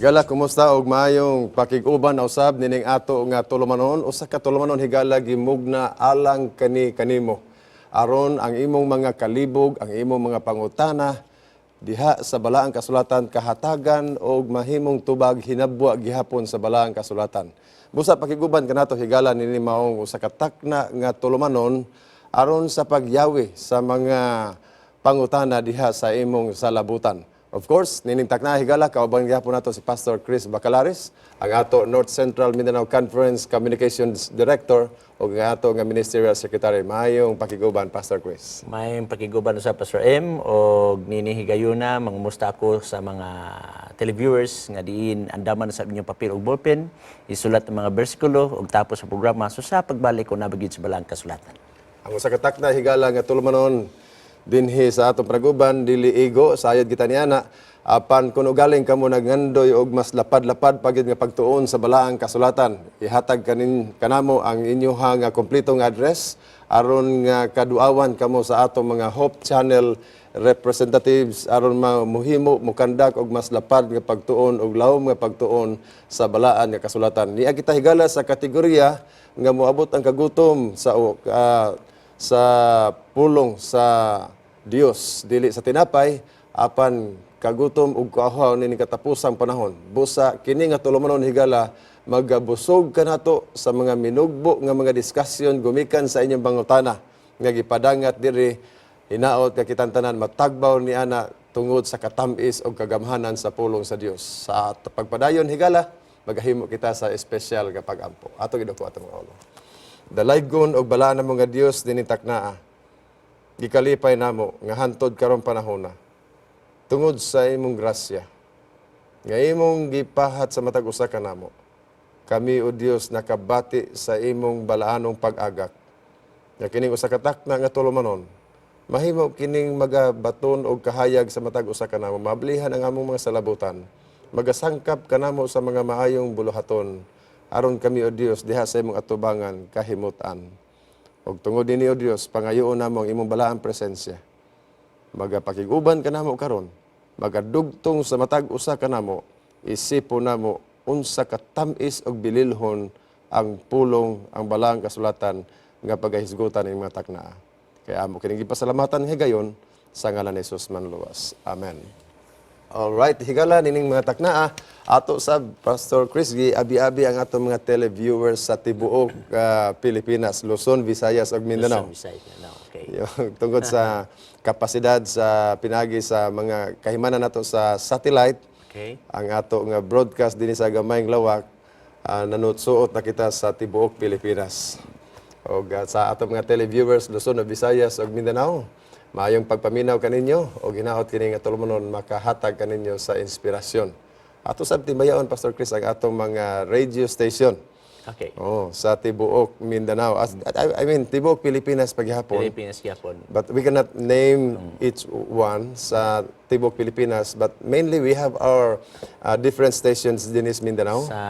Higala, kumusta og maayong pakig-uban na usab nining ato nga tulumanon? Usa ka tulumanon, higala, gimugna alang kani kanimo. Aron ang imong mga kalibog, ang imong mga pangutana diha sa Balaang Kasulatan kahatagan og mahimong tubag hinabwa gihapon sa Balaang Kasulatan. Busa pakig-uban kanato, higala, nini maong usa ka takna nga tulumanon aron sa pagyawi sa mga pangutana diha sa imong salabutan. Of course, nining takna, higala, kauban gihapon nato si Pastor Chris Bacalaris, ang ato North Central Mindanao Conference Communications Director ug ang ato nga Ministerial Secretary. Maayong pakiguban, Pastor Chris. May pakiguban sa Pastor M og nini higayuna mangumusta ako sa mga televiewers nga diin andaman sa inyong papel ug ballpen, isulat ang mga bersikulo ug tapos sa programa, so sa pagbalik ko na gyud sa Balaang Kasulatan. Ang usa ka takna, higala, nga tulumanon dinhi sa atong praguban, dili igo sayad kita niana, apan kun ugaling kamo nagngandoy og mas lapad-lapad pa gyud nga pagtuon sa Balaang Kasulatan, ihatag kanin kanamo ang inyong nga kompletong address aron nga kaduawan kamo sa atong mga Hope Channel representatives aron muhimo mukandak og mas lapad nga pagtuon og lawom nga pagtuon sa Balaan nga Kasulatan. Niya kita, higala, sa kategorya nga moabot ang kagutom sa pulong sa Dios, dili sa tinapay apan kagutom ug kauhaw nining katapusang panahon. Busa kini nga tulumanon, higala, magabusog kanato sa mga minugbo nga mga diskusyon gumikan sa inyong pangutana nga gipadangat diri. Hinaot nga kitang tanan matagbaw ni ana tungod sa katamis og kagamhanan sa pulong sa Dios. Sa pagpadayon, higala, magahimo kita sa espesyal nga pag-ampo. Ato giduko atong mga ulo. Dalaygon og balaan nga Dios, dinhi taknaa, gikalipay namo nga hantod karong panahona, tungod sa imong grasya nga imong gipahat sa matag usa kanamo, kami, o Dios, nakabati sa imong balaanong pag-agak. Nga kining usa ka takna nga tulumanon, mahimo kining magabaton og kahayag sa matag usa kanamo, mablihan ang among mga salabutan, magasangkap kanamo sa mga maayong buluhaton, aron kami, o Dios, diha sa imong atubangan kahimutan. Og tungod dinhi, O Dios, pangayoon namo ang imong balaang presensya. Magapakig-uban kanamo karon, magadugtong sa matag usa kanamo, isipo namo unsa katamis og bililhon ang pulong, ang Balaang Kasulatan nga pagahisgutan ning mga taknaa. Kaya amo kining gipasalamatan higayon sa ngalan ni Jesus Manluwas. Amen. All right, higala, nining mga taknaa ato sa Pastor Chris, gi abi-abi ang atong mga televiewers sa tibuok Pilipinas, Luzon, Visayas ug Mindanao. Luzon, Visayas, Mindanao. Okay. Yung tungod sa kapasidad sa pinagi sa mga kahimanan nato sa satellite, ang ato nga broadcast dinhi sa gamayng lawak, nanutsuot na kita sa tibuok Pilipinas. Og sa atong mga televiewers Luzon, Visayas ug Mindanao, maayong pagpaminaw kaninyo og hinaot kini nga tulumanon makahatag kaninyo sa inspirasyon. Ato sab timbayaon, Pastor Chris, ang atong mga radio station. Oh, sa tibuok Mindanao. I mean, tibuok Pilipinas paghapon. Pilipinas gyapon. But we cannot name each one sa tibuok Pilipinas. But mainly we have our different stations din is Mindanao. Sa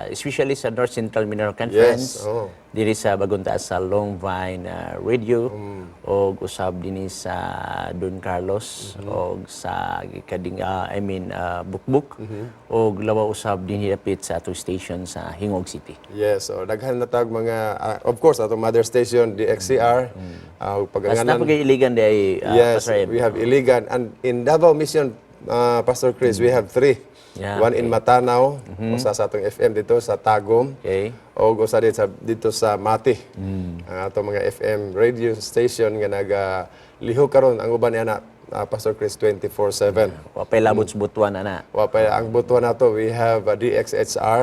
especially sa North Central Mindanao Conference. Yes, oh. Diri sa Bagong Taas sa Long Vine Radio og usab dinhi sa Don Carlos og sa Kading I mean Bukbuk og lawa usab dinhi dapit sa atong station sa Gingoog City. Yes, so daghan na tag mga of course atong mother station DXCR, Basta paganganan. Pag Iligan di Yes, Pastor Em. We have Iligan and in Davao Mission, Pastor Chris, we have three. One in Matanao, usa sa atong FM dito sa Tagum. O usa dito sa Mati. Ang atong mga FM radio station nga naga lihok karon, ang uban niya na, Pastor Chris, 24/7. Wa pay labot sa Butuan ana. Wa pa ang Butuan nato, we have DXHR,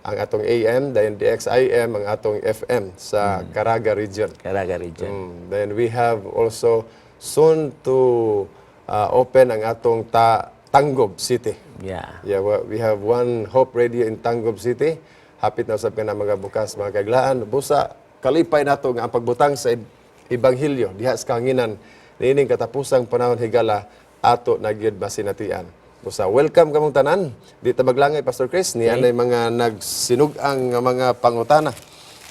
ang atong AM, then DXIM ang atong FM sa Caraga region. Caraga region. Then we have also soon to open ang atong Tanggob City. Yeah, well, we have one Hope Radio in Tanggob City. Hapit na usab ka na mga bukas, mga kaiglaan. Busa kalipay nato nga ang pagbutang sa ebanghelyo diha sa kahanginan niining katapusang panahon, higala, ato na gyud masinatian. Busa welcome kamong tanan. Di ta maglangay, Pastor Chris, ni anay mga nagsinug-ang nga mga pangutana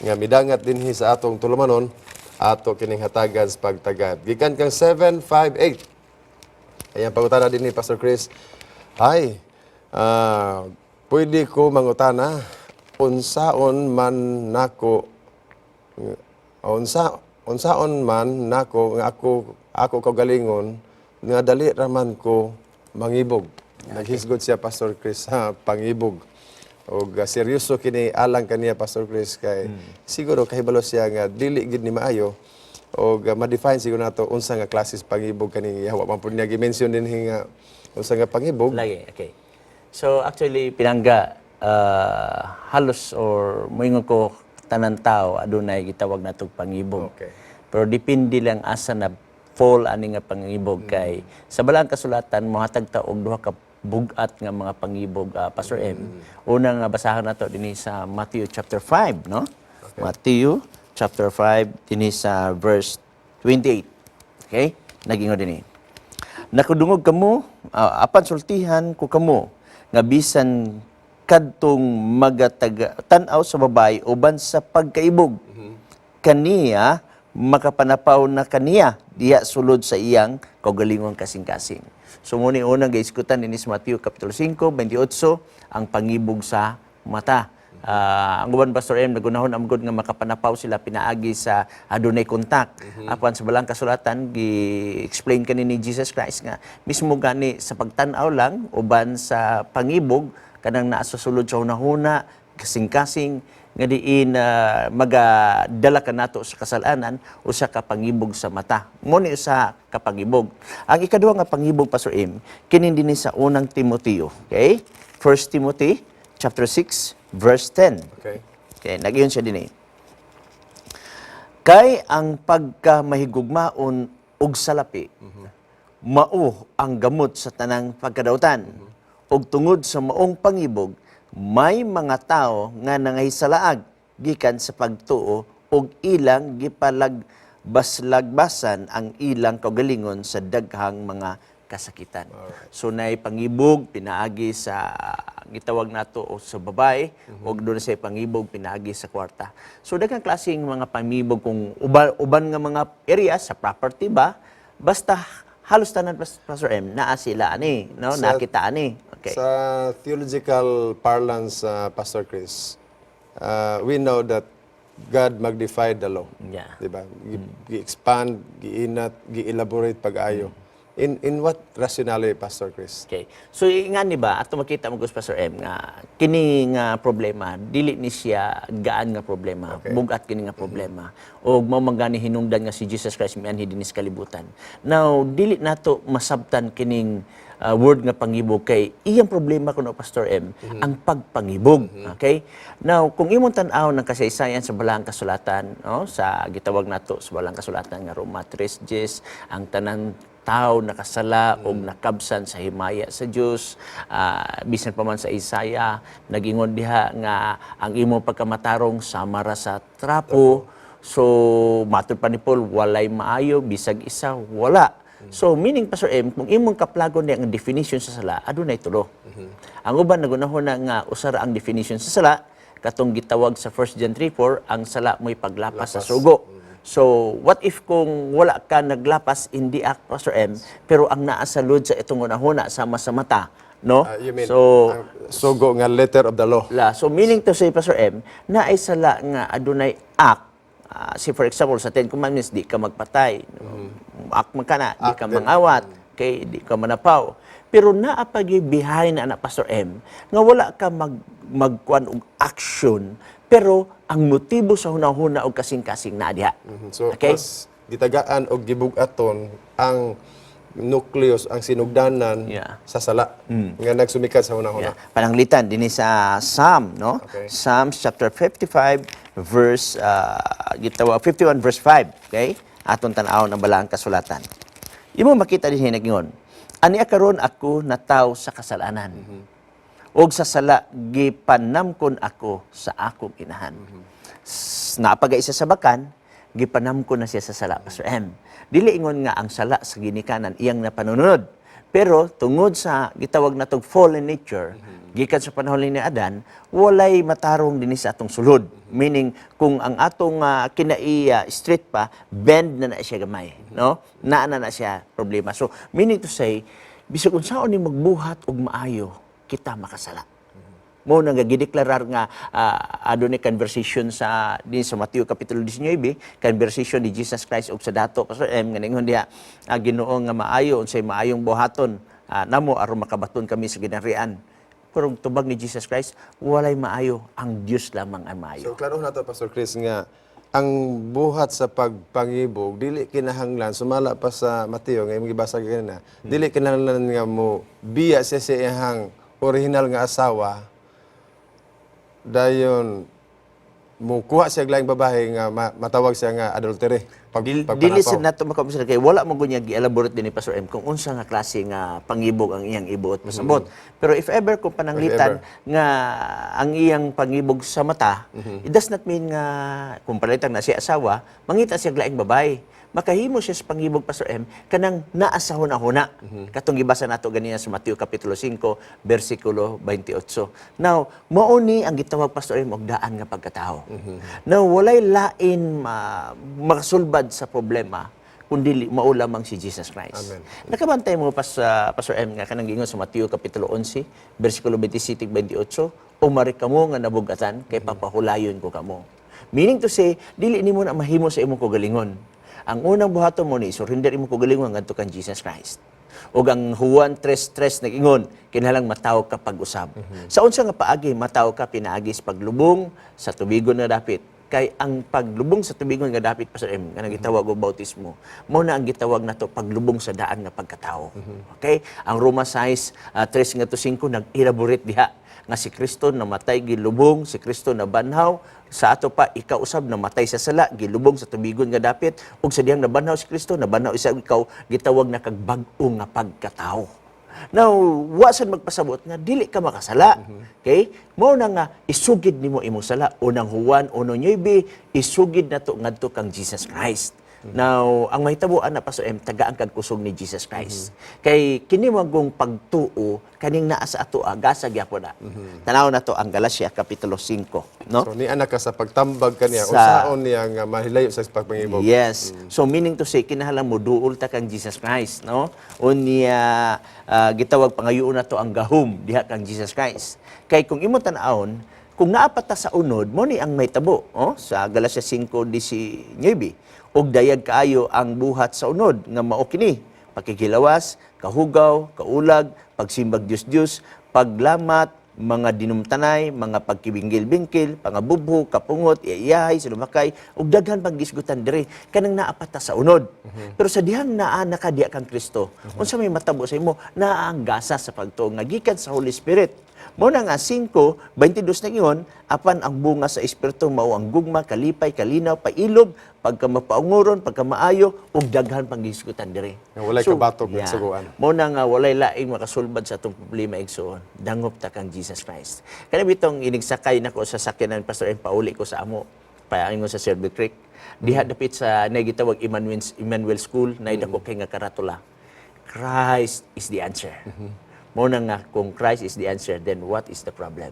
nga midangat dinhi sa atong tulumanon, ato kining hatagan sa pagtagad. Gikan kang 758. Ayan, pangutana din ni Pastor Chris. Hi, Pwede ko mangutana, unsaon man nako nga ako kaugalingon nga dali raman ko mangibog? Naghisgot siya, Pastor Chris, sa pangibog. Og seryoso kini alang kaniya, Pastor Chris, kay siguro kahibalo siya nga dili gid ni maayo og ma-define siguro nato unsa nga klases pangibog kani. Wa man pud niya gi-mention din nga unsa nga pangibog. Lagi, okay. So actually, pinangga, halos or moingon ko tanan tao adunay gitawag natog pangibog. Pero depende lang asa na fall ani nga pangibog, kay sa Balaang Kasulatan mohatag ta og duha ka bugat nga mga pangibog, Pastor M. Una nga basahan nato dinhi sa Matthew chapter 5, no? Matthew chapter 5 dinhi sa verse 28. Okay? Nagingon dinhi. "Nakadungog kamo, apan sultihan ko kamo nga bisan kadtong magataga tan-aw sa babae uban sa pagkaibog kaniya, makapanapaw na kaniya diha sulod sa iyang kaugalingong kasing-kasing." So mao ni unang gaiskutan dinhi sa Matthew kapitulo 5, 28, ang pangibog sa mata. Ang uban, Pastor M, nagunahon ang gud nga makapanapaw sila pinaagi sa adunay kontak. Apan sa Balaang Kasulatan gi-explain kani ni Jesus Christ nga mismo gani sa pagtan-aw lang uban sa pangibog, kanang naa sa sulod sa hunahuna, kasing-kasing, nga diin magadala ka nato sa kasalanan, usa ka pangibog sa mata. Mo ni usa ka pangibog. Ang ikaduha nga pangibog, Pastor M, kini dinhi sa Unang Timoteo. Okay? 1 Timothy chapter 6 verse 10. Okay, nagyon siya dinhi. "Kay ang pagkamahigugmaon og salapi mao ang gamot sa tanang pagkadautan. Ug tungod sa maong pangibog, may mga tao nga nangahisalaag gikan sa pagtuo ug ilang gipalagbaslagbasan ang ilang kaugalingon sa daghang mga kasakitan." So nay pangibog pinaagi sa gitawag nato o sa babae ug doon sa pangibog pinaagi sa kwarta. So daghang klaseng mga pangibog kung uban, uban nga mga areas sa property ba, basta halos tanan, Pastor M, naa sila ani, no? Nakita ani. Okay. Sa theological parlance, Pastor Chris, we know that God magnified the law. Di ba? Gi-expand, gi-inat, gi-elaborate pag-ayo. In what rationale, Pastor Chris? Okay. So nga ni ba ato makita mo, Pastor M, nga kini nga problema dili ni siya gaan nga problema, bugat kini nga problema. Og mao man gani hinungdan nga si Jesus Christ mianhi dinhi sa kalibutan. Now dili nato masabtan kining word nga pangibog kay iyang problema kuno, Pastor M, ang pagpangibog. Okay? Now kung imong tan-aw ng kasaysayan sa Balaang Kasulatan, no, sa gitawag nato sa Balaang Kasulatan nga Roma 3:10, ang tanan tao nakasala og nakabsan sa himaya sa Dios. Bisan pa man sa Isaiah, nagingon diha nga ang imong pagkamatarong sama ra sa trapo. So matud pa ni Paul, walay maayo, bisag isa wala. So meaning, Pastor M, kung imong kaplagon niya ang definition sa sala, adunay tulo. Ang uban nagunahon na nga usa ra ang definition sa sala, katong gitawag sa 1 John 3:4, ang sala mo'y paglapas sa sugo. So, what if kung wala ka naglapas in the act, Pastor M, pero ang naa sa lud sa itong hunahuna sama sa mata, no? You mean, So, ang sugo nga letter of the law. La, so meaning to say, Pastor M, na ay sala nga adunay act. Si for example, sa Ten Commandments, di ka magpatay. Act man ka na, di ka Act din. Mangawat, okay, di ka manapaw. Pero naa pa gyud behind na, Pastor M, nga wala ka magkuan og action, pero ang motibo sa hunahuna og kasing-kasing naa diha. So, mas gitagaan og gibugaton ang nucleus, ang sinugdanan sa sala nga nagsumikat sa hunahuna. Yeah. Pananglitan dinhi sa Psalm, no? Psalms chapter 55 verse gitawa 51 verse 5, okay? Aton tan-awon ang Balaang Kasulatan. Imo makita dinhi nagingon, "Ani karon ako nataw sa kasalanan. Og sa sala gipanamkon ako sa akong inahan." Naapagay isa sa bakan, gipanamkon na siya sa sala, Pastor M. Dili ingon nga ang sala sa ginikanan iyang napanunod. Pero tungod sa gitawag natog fallen nature, gikan sa panahon ni Adan, walay matarong dinhi sa atong sulod. Meaning, kung ang atong kinaiya straight pa, bend na na siya gamay, no? Naa na na siya problema. So, meaning to say, bisag unsaon ni magbuhat og maayo, kita makasala. Mao na nga gideklarar nga adunay conversation sa din sa Mateo kapitulo 19, conversation ni Jesus Christ ug sa dato, Pastor M, nga ningon diha, "Ginoo nga maayo, unsay maayong buhaton namo aron makabaton kami sa ginaharian?" Pero tubag ni Jesus Christ, "Walay maayo, ang Dios lamang ang maayo." So klaro na to, Pastor Chris, nga ang buhat sa pagpangibog dili kinahanglan, sumala pa sa Mateo nga imong gibasa ganina, dili kinahanglan nga mo biya siya sa iyang original nga asawa, dayon mo kuha siya og laing babae nga matawag siya nga adultery pag Dili pagpanapaw. Sa nato makausap kay wala mo gunya gi-elaborate din ni Pastor M kung unsa nga klase nga pangibog ang iyang ibuot pasabot. Pero if ever kung pananglitan nga ang iyang pangibog sa mata, it does not mean nga kung pananglitan na siya asawa, mangita siya og laing babae. Makahimo siya sa pangibog, Pastor M, kanang naa sa huna-huna. Katong gibasa nato ganina sa Mateo kapitulo 5 bersikulo 28. Now, mao ni ang gitawag, Pastor M, og daan nga pagkatao. Now, walay lain makasulbad sa problema kundi mao lamang si Jesus Christ. Amen. Nakabantay mo pas sa Pastor M nga kanang giingon sa Mateo kapitulo 11 bersikulo 27 28, "Umari kamo nga nabugatan kay papahulayon ko kamo." Meaning to say, dili nimo na mahimo sa imong kaugalingon. Ang unang buhaton mo ni surrender imong kaugalingon ngadto kang Jesus Christ. Ug ang Juan 3:3 nag-ingon, kinahanglang matawo ka pag-usab. Sa unsa nga paagi matawo ka? Pinaagi sa paglubong sa tubigon nga dapit. Kay ang paglubong sa tubigon nga dapit, Pastor M, nga gitawag og bautismo, mao na ang gitawag nato paglubong sa daan nga pagkatao. Okay? Ang Roma 6, 3 ngadto 5 nag-elaborate diha nga si Kristo namatay, gilubong, si Kristo nabanhaw, sa ato pa ikaw usab namatay sa sala, gilubong sa tubigon nga dapit, ug sa dihang nabanhaw si Kristo, nabanhaw isa ikaw, gitawag na kag bag-o nga pagkatao. Now, wa sad magpasabot nga dili ka makasala. Okay? Mao na nga isugid nimo imong sala. Unang Juan 1:9, isugid nato ngadto kang Jesus Christ. Now, ang mahitabo ana, Pastor M, tagaan kag kusog ni Jesus Christ. Kay kini magong pagtuo kaning naa sa ato gasa gyapon na. Tanaw na to ang Galatia kapitulo 5, no? So ni anak ka sa pagtambag kaniya, unsaon niya nga mahilayo sa pagpangibog? Yes. So meaning to say, kinahanglan mo duol ta kang Jesus Christ, no? Unya gitawag pangayoon na to ang gahom diha kang Jesus Christ. Kay kung imo tan-awon, kung naa pa ta sa unod, mo ni ang mahitabo, oh, sa Galatia 5:19. Ug dayag kaayo ang buhat sa unod nga mao kini: pakikilawas, kahugaw, kaulag, pagsimbag Dios-Dios, paglamat, mga dinumtanay, mga pagkibingkil-bingkil, pangabubho, kapungot, iyahay, sinumakay, ug daghan pang gisgutan diri kanang naa pa ta sa unod. Pero sa dihang naa na ka diha kang Kristo, unsa may matabo sa imo? Naa ang gasa sa pagtuo nga gikan sa Holy Spirit. Mao na nga 5:22 na ingon, apan ang bunga sa Espiritu mao ang gugma, kalipay, kalinaw, pailob, pagkamapaunguron, pagkamaayo, ug daghan pang gisgutan diri. Nga walay kabatok ng suguan. Mao na nga walay laing makasulbad sa atong problema, igsoon. Dangop ta kang Jesus Christ. Kani bitong inigsakay nako sa sakyanan, Pastor M, pauli ko sa amo paingon sa Silver Creek. Diha dapit sa na gitawag Emmanuel Emmanuel School na dako kay nga karatula. Christ is the answer. Mao na nga kung Christ is the answer, then what is the problem?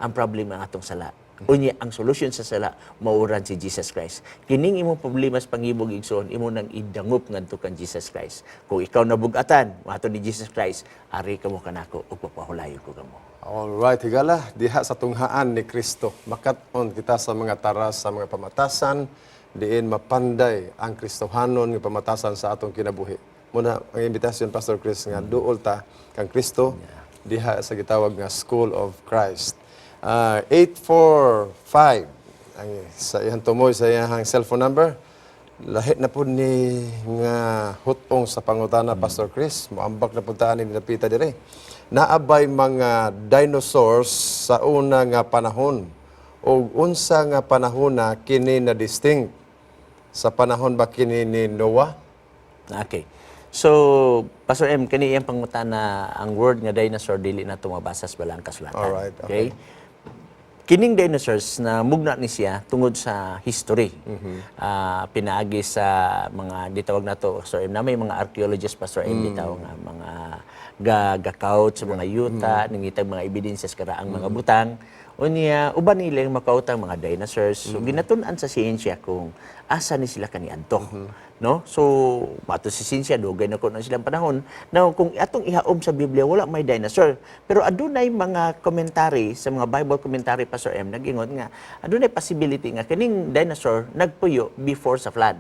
Ang problem ang atong sala. Unya ang solusyon sa sala mauran si Jesus Christ. Kining imong problema sa pangibog, igsoon, imo nang idangop ngadto kang Jesus Christ. Kung ikaw nabugatan, mato ni Jesus Christ, "Ari kamo kanako ug papahulayo ko kamo." All right, higala, diha sa tunghaan ni Kristo. Makat-on kita sa mga taras, sa mga pamatasan, diin mapanday ang Kristohanon nga pamatasan sa atong kinabuhi. Muna ang imbitasyon, Pastor Chris, nga duol ta kang Kristo diha sa gitawag nga School of Christ. 845 ang sa iyang tumoy sa iyang cellphone number. Lahi na po ni nga hutong sa pangutana, Pastor Chris. Moambak na puntaan ni Napita dire. Naabay mga dinosaurs sa una nga panahon o unsa nga panahon na kini na distinct? Sa panahon ba kini ni Noah? Okay. So, Pastor M, kani iyang pangutana, ang word nga dinosaur dili na mabasa sa balaang kasulatan. Alright, okay. Kining dinosaurs na mugna ni siya tungod sa history. Pinaagi sa mga ditawag nato, Pastor M, na may mga archaeologists, Pastor M, bitaw nga mga Ga gakaut sa mga yuta, nangitag mga ebidensya sa karaang mga butang. Unya, uban nila yung makautang mga dinosaurs. So ginatun-an sa siyensya kung asa ni sila kaniadto. No? So mato si siyensya, dugay na kuno silang panahon. Now kung atong ihaom sa Biblia, wala may dinosaur. Pero adunay mga commentary sa mga Bible commentary, Pastor M, nagingon nga adunay possibility nga kining dinosaur nagpuyo before sa flood,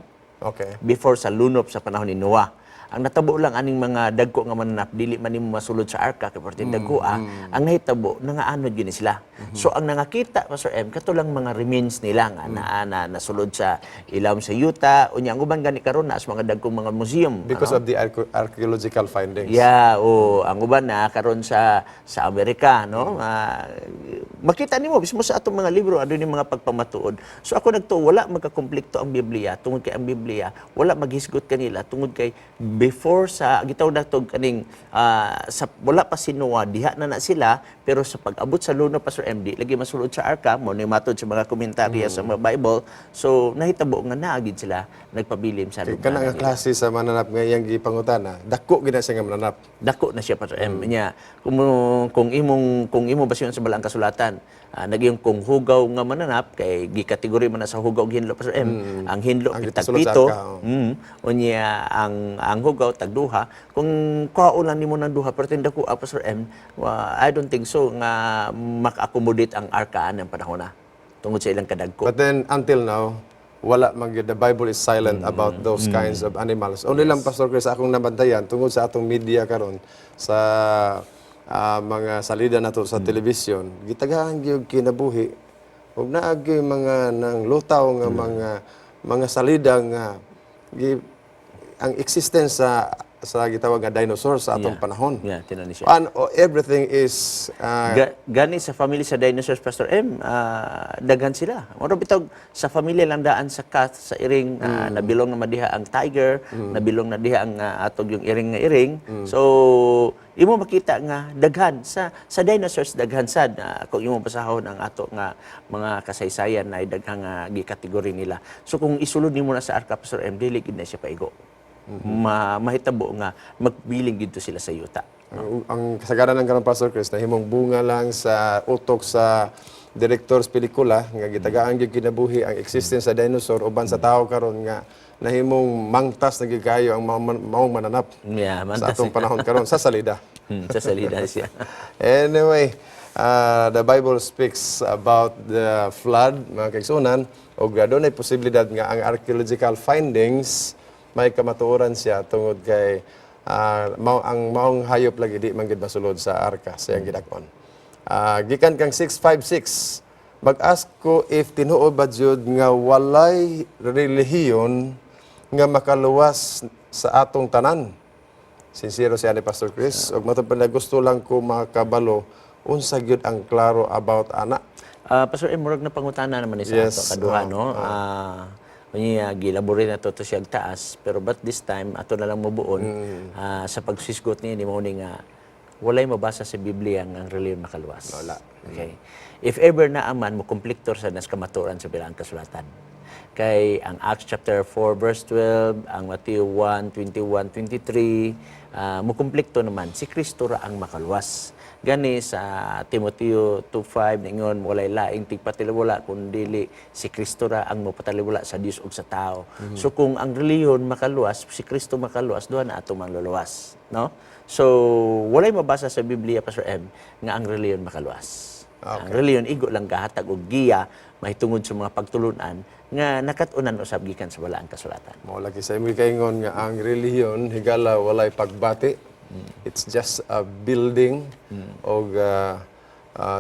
before sa lunop sa panahon ni Noah. Ang natabo lang aning mga dagko nga mananap, dili man nimo masulod sa arka kay perti dagko ah. Ang nahitabo, nangaanod gyud ni sila. So ang nangakita, Pastor M, kato lang mga remains nila nga na nasulod sa ilawom sa yuta. Unya ang uban gani karon na sa mga dagkong mga museum. Because of the archaeological findings. Yeah, o ang uban na karon sa Amerika, no? Ah, makita nimo mismo sa atong mga libro adunay mga pagpamatuod. So ako nagtuo wala magkakonflikto ang Biblia tungod kay ang Biblia wala maghisgot kanila tungod kay before sa gitawag nato kaning sa wala pa si Noah, diha na na sila, pero sa pag-abot sa lunop, Pastor MD, lagi masulod sa arka mo ni matod sa mga komentaryo sa mga Bible. So nahitabo nga naa gid sila nagpabilin sa Kay kana nga klase sa mananap nga iyang gipangutana, dako gid na siya nga mananap. Dako na siya, Pastor M. Nya kung imo basyon sa Balaang Kasulatan, nagyong kung hugaw nga mananap kay gikategory man na sa hugaw ug hinlo, Pastor M. Ang hinlo Ang tag gitasulod sa 7. arka, oh. Unya ang hugaw tag 2. Kung kuhaon lang nimo ng duha pero dako ah, Pastor M, I don't think so nga maka-accommodate ang arka ng panahon na tungod sa ilang kadagko. But then until now, wala man gyud, the Bible is silent about those kinds of animals. Only lang, Pastor Chris, akong nabantayan tungod sa atong media karon sa mga salida nato sa television, gitagaan gyud kinabuhi ug naa gyud mga nang lutaw nga mga salida nga ang existence sa gitawag nga dinosaur sa atong panahon. Yeah, tinan ni siya. And oh, everything is Gani sa family sa dinosaurs, Pastor M, daghan sila. Mura bitaw sa family lang daan sa cat, sa iring, nabilong na madiha ang tiger, nabilong na diha ang atog yung iring nga iring. So imo makita nga daghan sa dinosaurs, daghan sad kung imo basahon ang ato nga mga kasaysayan na daghang nga gikategory nila. So kung isulod nimo na sa arka, Pastor M, dili gid na siya paigo. Mahitabo nga magbiling gid to sila sa yuta. Ang kasagaran ng karon, Pastor Chris, nahimong bunga lang sa utok sa direktor sa pelikula nga gitagaan gyud kinabuhi ang existence sa dinosaur uban sa tao karon nga nahimong mangtas na gyud kayo ang maong mananap Yeah, sa mantas. atong panahon karon sa salida. Sa salida siya. Anyway, the Bible speaks about the flood, mga kaigsunan, ug adunay posibilidad nga ang archaeological findings may kamatuoran siya tungod kay mao ang maong hayop lagi di man gid masulod sa arka sa iyang gidak-on. Gikan kang 656, mag-ask ko if tinuod ba jud nga walay relihiyon nga makaluwas sa atong tanan. Sincero siya ni Pastor Chris. Ug matod pa na gusto lang ko makabalo unsa gyud ang klaro about ana. Pastor M, murag na pangutana naman ni sa ato kaduha, no? Unya gilabore na to siya taas, pero but this time ato na lang mobuon sa pagsisgot niya ni mao ni nga walay mabasa sa Biblia nga ang relihiyon makaluwas. Wala. Okay. If ever na aman mo konfliktor sa nas kamatuoran sa Balaang Kasulatan. Kay ang Acts chapter 4 verse 12, ang Matthew 1, 21, 23, mo konflikto naman si Kristo ra ang makaluwas. Gani sa Timoteo 2:5 ningon walay laing tigpataliwala kun dili si Kristo ra ang mopataliwala sa Dios ug sa tao. So kung ang relihiyon makaluwas, si Kristo makaluwas, duha na ato manluluwas, no? So walay mabasa sa Biblia, Pastor M, nga ang relihiyon makaluwas. Ang relihiyon igo lang gahatag og giya mahitungod sa mga pagtulunan nga nakat-unan usab gikan sa Balaang Kasulatan. Mao lagi sa imong kaingon nga ang relihiyon higala walay pagbati. It's just a building og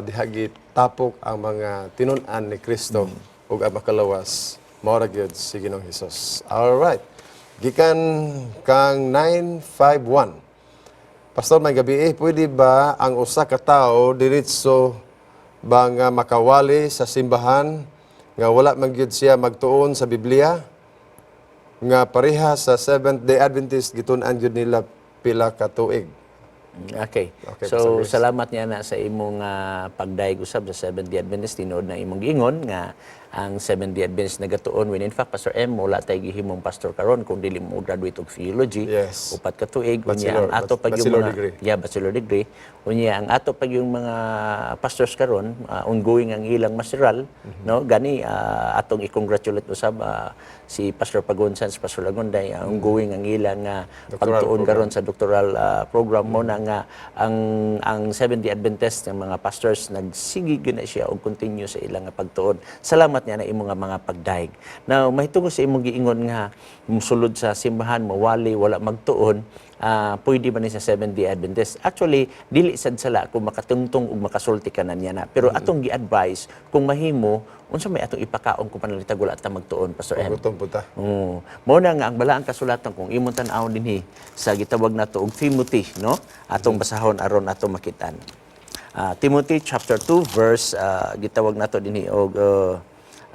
diha gitapok ang mga tinun-an ni Kristo ug ang makalawas mao ra gyud si Ginoong Hesus. All right. Gikan kang 951. Pastor, may gabi eh, pwede ba ang usa ka tawo diretso ba nga makawali sa simbahan nga wala man gyud siya magtuon sa Biblia? Nga pareha sa Seventh Day Adventist, gitun-an gyud nila pila ka tuig. Okay. Okay, So Pastor Chris. Salamat niya na sa imong pagdayeg usab sa Seventh-day Adventist. Tinuod na imong giingon nga ang Seventh-day Adventist nagatuon, when in fact, Pastor M, wala tay gihimong pastor karon kung dili mo graduate og theology. 4 ka tuig. Unya ang ato pag yung Bachelor mga degree. Yeah, bachelor degree. Unya ang ato pag yung mga pastors karon, ongoing ang ilang masteral, no? Gani atong i-congratulate usab si Pastor Pagunsan, si Pastor Lagunday, ongoing ang ilang Doctoral pagtuon program. Karon sa doctoral program mo na nga ang Seventh-day Adventist ng mga pastors nagsige gyud na siya og continue sa ilang nga pagtuon. Salamat niya na imong nga mga pagdayeg. Now, mahitungod sa imong giingon nga musulod sa simbahan, mawali, wala magtuon, pwede ba ni sa Seventh-day Adventist? Actually, dili sad sala kung makatungtong ug makasulti ka na niya na. Pero atong gi-advise kung mahimo, unsa may atong ipakaon kung panalitag wala ta magtuon, Pastor M? Gutom po ta. Oo. Mao na nga ang balaang kasulatan, kung imong tan-awon dinhi sa gitawag nato og Timothy, no? Atong basahon aron ato makitan. Timothy chapter 2 verse gitawag nato dinhi og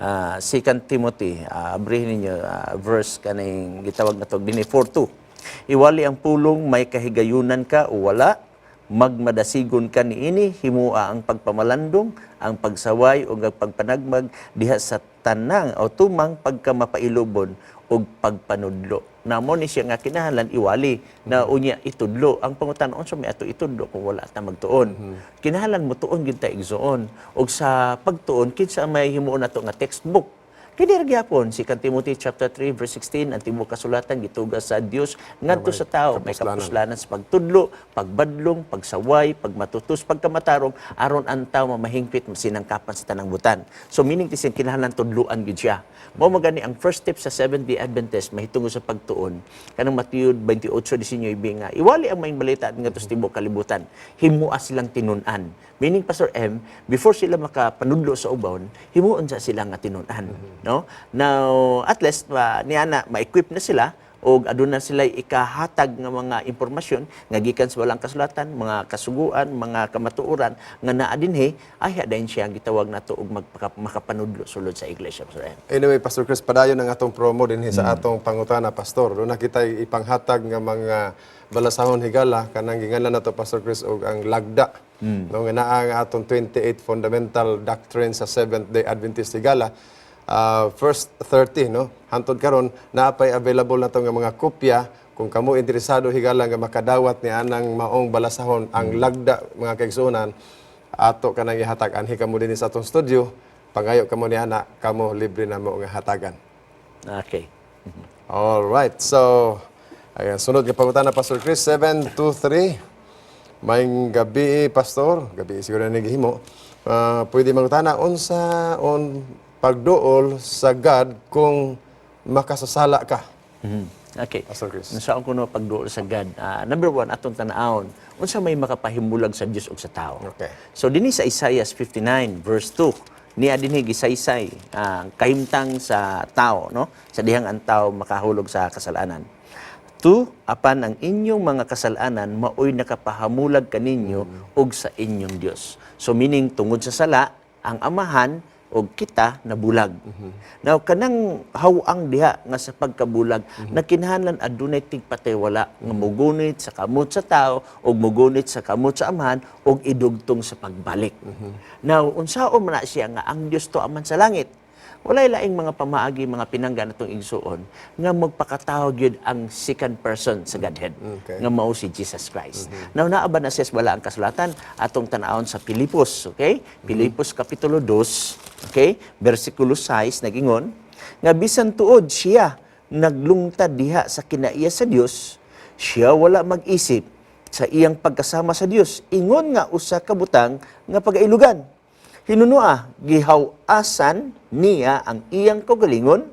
2 Timothy, abrihin ninyo verse kaning gitawag nato og dinhi 4:2. Iwali ang pulong, may kahigayunan ka o wala, magmadasigon ka niini, himua ang pagpamalandong, ang pagsaway ug ang pagpanagmag diha sa tanang o tumang pagkamapailubon ug pagpanudlo. Na mo ni siya nga kinahanglan iwali na unya itudlo. Ang pangutana, unsa may ato itudlo kung wala ta magtuon? Kinahanglan mo tuon gyud ta, igsoon. Ug sa pagtuon, kinsa may himuon nato nga textbook? Kini ra gyapon si Timothy chapter 3 verse 16, ang tibuok kasulatan gituga sa Dios ngadto sa tao, may kapuslanan. Kapuslanan sa pagtudlo, pagbadlong, pagsaway, pagmatutos, pagkamatarong, aron ang tao mamahingpit, masinangkapan sa tanang butan. So meaning to say, kinahanglan tudluan gyud siya. Mao magani ang first step sa Seventh-day Adventist mahitungod sa pagtuon, kanang Mateo 28:19 nga iwali ang maayong balita ngadto sa tibuok kalibutan. Himua silang tinun-an. Meaning, Pastor M, before sila makapanudlo sa uban, himuon sa sila nga tinun-an, no? Now, at least niana ma-equip na sila og aduna sila ikahatag nga mga impormasyon nga gikan sa balaang kasulatan, mga kasuguan, mga kamatuoran nga naa dinhi, ay dayon siya ang gitawag nato og makapanudlo sulod sa iglesia, Pastor M. Anyway, Pastor Chris, padayon ang atong promo dinhi sa atong pangutana, Pastor. Doon na kita ipanghatag nga mga balasahon, higala, kanang gingalan nato, Pastor Chris, og ang Lagda. No, nga naa ang atong 28 fundamental doctrines sa Seventh Day Adventist, higala. First 30, no, hantod karon naa pay available na to nga mga kopya. Kung kamo interesado, higala, nga makadawat ni anang maong balasahon, ang Lagda, mga kaigsuonan, ato kanang ihatag. Anhi kamo dinhi sa atong studio, pangayo kamo ni ana, kamo libre na mo nga hatagan. All right. So, ayan, sunod nga pangutana, Pastor Chris, 723. Maayong gabi, Pastor. Gabi siguro na gihimo. Pwede mangutana, unsa on pagduol sa God kung makasasala ka? Okay. Pastor Chris. Unsaon kuno pagduol sa God? Number one, atong tan-awon, unsa may makapahimulag sa Dios ug sa tao? So dinhi sa Isaiah 59 verse 2, niya dinhi gisaysay ang kahimtang sa tao, no? Sa dihang ang tao makahulog sa kasalanan. Two, apan ang inyong mga kasalanan maoy nakapahamulag kaninyo ug sa inyong Dios. So meaning, tungod sa sala, ang Amahan og kita nabulag. Now, kanang hawang diha nga sa pagkabulag na kinahanglan adunay tigpatay-wala nga mugunit sa kamot sa tao og mugunit sa kamot sa Amahan og idugtong sa pagbalik. Now, unsaon man na siya nga ang Dios to aman sa langit? Walay laing mga pamaagi, mga pinangga natong igsuon nga magpakatao gyud ang second person sa Godhead nga mao si Jesus Christ. Now, naa ba na siya sa balaang kasulatan? Atong tan-awon sa Pilipos, okay? Pilipos kapitulo 2, okay? Bersikulo 6 nagingon nga bisan tuod siya naglungtad diha sa kinaiya sa Dios, siya wala mag-isip sa iyang pagkasama sa Dios ingon nga usa ka butang nga pagailugan. Hinunua, gihaw-asan niya ang iyang kaugalingon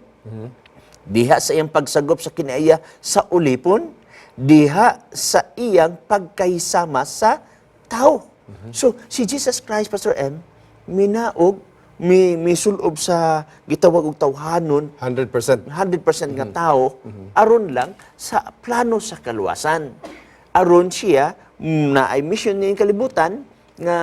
diha sa iyang pagsagop sa kinaiya sa ulipon, diha sa iyang pagkahisama sa tao. So, si Jesus Christ, Pastor M, minaog, misulob sa gitawag og tawhanon, 100%. 100% nga tao, aron lang sa plano sa kaluwasan. Aron siya na ay mission niya yung kalibutan nga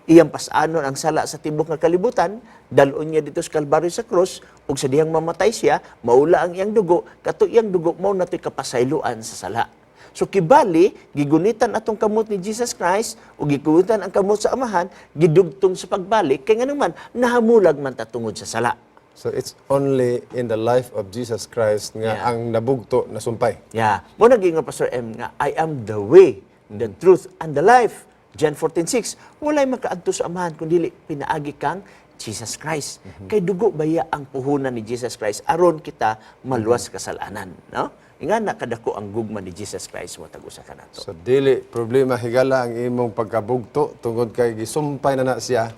iyang pasanon ang sala sa tibok nga kalibutan, dalon niya dito sa Kalbaryo sa krus, ug sa dihang mamatay siya, maula ang iyang dugo, kato iyang dugo mao nato'y kapasayloan sa sala. So kibali gigunitan atong kamot ni Jesus Christ ug gigunitan ang kamot sa Amahan, gidugtong sa pagbalik kay ngano man nahamulag man ta tungod sa sala. So it's only in the life of Jesus Christ nga ang nabugto na sumpay. Yeah. Mao na giingon, Pastor M, nga "I am the way, the truth and the life." John 14:6. Walay makaadto sa Amahan kun dili pinaagi kang Jesus Christ. Kay dugo baya ang puhunan ni Jesus Christ aron kita maluwas sa kasalanan, no? Ingana kadako ang gugma ni Jesus Christ mo tag usa kanato. So dili problema, higala, ang imong pagkabugto tungod kay gisumpay na na siya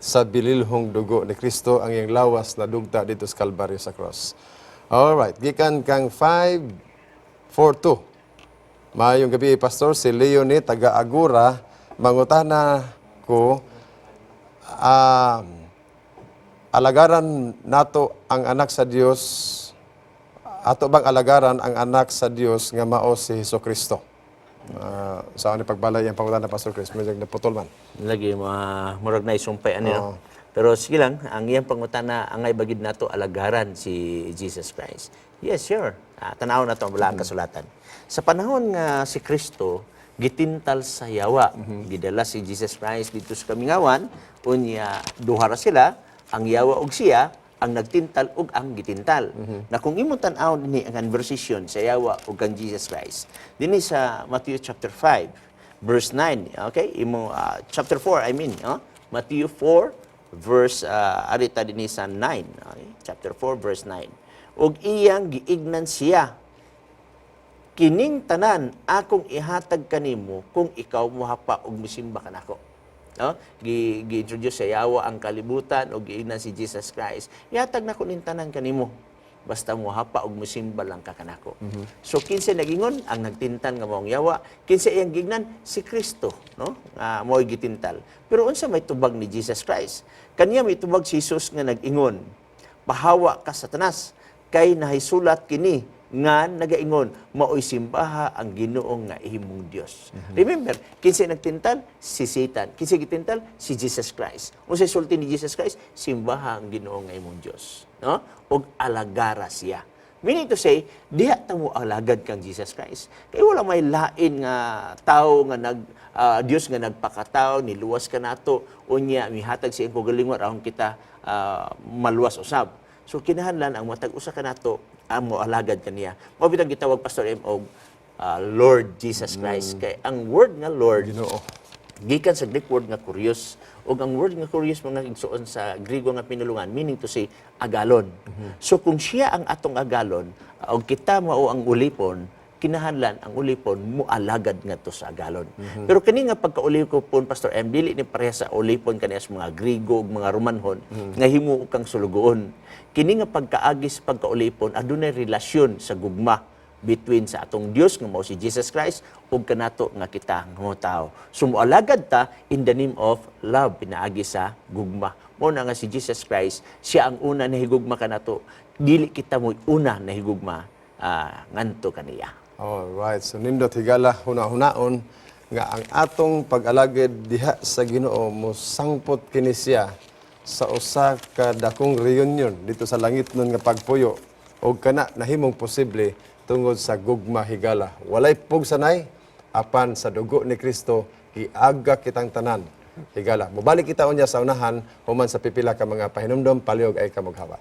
sa bililhong dugo ni Kristo, ang iyang lawas na dugta dito sa Kalbaryo sa cross. All right, gikan kang 542. Maayong gabi, Pastor, si Leonie taga Agura, mangutana ko, alagaran nato ang anak sa Dios, ato bang alagaran ang anak sa Dios nga mao si Hesus Kristo? Sa ano pagbalay ang pangutana, Pastor Chris, medyo naputol man. Lagi mga murag na isumpay ani, no. Pero sige lang, ang iyang pangutana, angay ba gyud nato alagaran si Jesus Christ? Yes, sure. Tanaw na to ang balaang kasulatan. Sa panahon nga si Kristo gitintal sa yawa, gidala si Jesus Christ dito sa kamingawan, unya duha ra sila, ang yawa og siya, ang nagtintal ug ang gitintal. Na kung imong tan-awon dinhi ang conversation sa yawa ug kang Jesus Christ, dinhi sa Matthew chapter 5 verse 9, okay? Imo chapter 4, I mean, no? Matthew 4 verse arita dinhi sa 9, okay? Chapter 4 verse 9. Ug iyang giignan siya, "Kining tanan akong ihatag kanimo kung ikaw mohapa og misimba kanako." No? Gi gi-introduce sa yawa ang kalibutan og giingnan si Jesus Christ. "Ihatag nako ning tanan kanimo basta mohapa og mosimba lang ka kanako." So kinsa nagingon? Ang nagtintal nga maong yawa. Kinsa iyang gignan? Si Kristo, no? Nga mo'y gitintal. Pero unsa may tubag ni Jesus Christ? Kaniya may tubag si Jesus nga nag-ingon, "Pahawa ka, Satanas, kay nahisulat kini nga nagaingon, maoy simbaha ang Ginoo nga imong Dios." Remember, kinsay nagtintal? Si Satan. Kinsay gitintal? Si Jesus Christ. Unsay sulti ni Jesus Christ? Simbaha ang Ginoo nga imong Dios, no? Og alagara siya. Meaning to say, diha ta mo alagad kang Jesus Christ. Kay wala may lain nga tao nga nag Dios nga nagpakatao, niluwas kanato, unya mihatag sa iyang kaugalingon aron kita maluwas usab. So kinahanglan ang matag usa kanato ang mo alagad kaniya. Mao bitang gitawag, Pastor M, og Lord Jesus Christ. Kay ang word nga Lord, Ginoo. Gikan sa Greek word nga kurios, ug ang word nga kurios, mga igsuon, sa Griego nga pinulungan, meaning to say agalon. So kung siya ang atong agalon ug kita mao ang ulipon, kinahanglan ang ulipon mo alagad ngadto sa agalon. Pero kini nga pagkaulipon, Pastor M, dili ni pareha sa ulipon kaniya sa mga Griego ug mga Romanhon nga himo kang sulugoon. Kini nga pagkaagi sa pagkaulipon adunay relasyon sa gugma between sa atong Dios nga mao si Jesus Christ ug kanato nga kita nga mga tao. So moalagad ta in the name of love, pinaagi sa gugma. Mao na nga si Jesus Christ, siya ang una nahigugma kanato. Dili kita mo una nahigugma nganto kaniya. All right. So nindot, higala, huna-hunaon nga ang atong pag-alagad diha sa Ginoo mo sangpot kini siya sa usa ka dakong reunion dito sa langit nun nga pagpuyo, og kana nahimong posible tungod sa gugma, higala. Walay pugsanay apan sa dugo ni Kristo giaga kitang tanan, higala. Mobalik kita unya sa unahan human sa pipila ka mga pahinumdom. Palihog ay ka moghawa.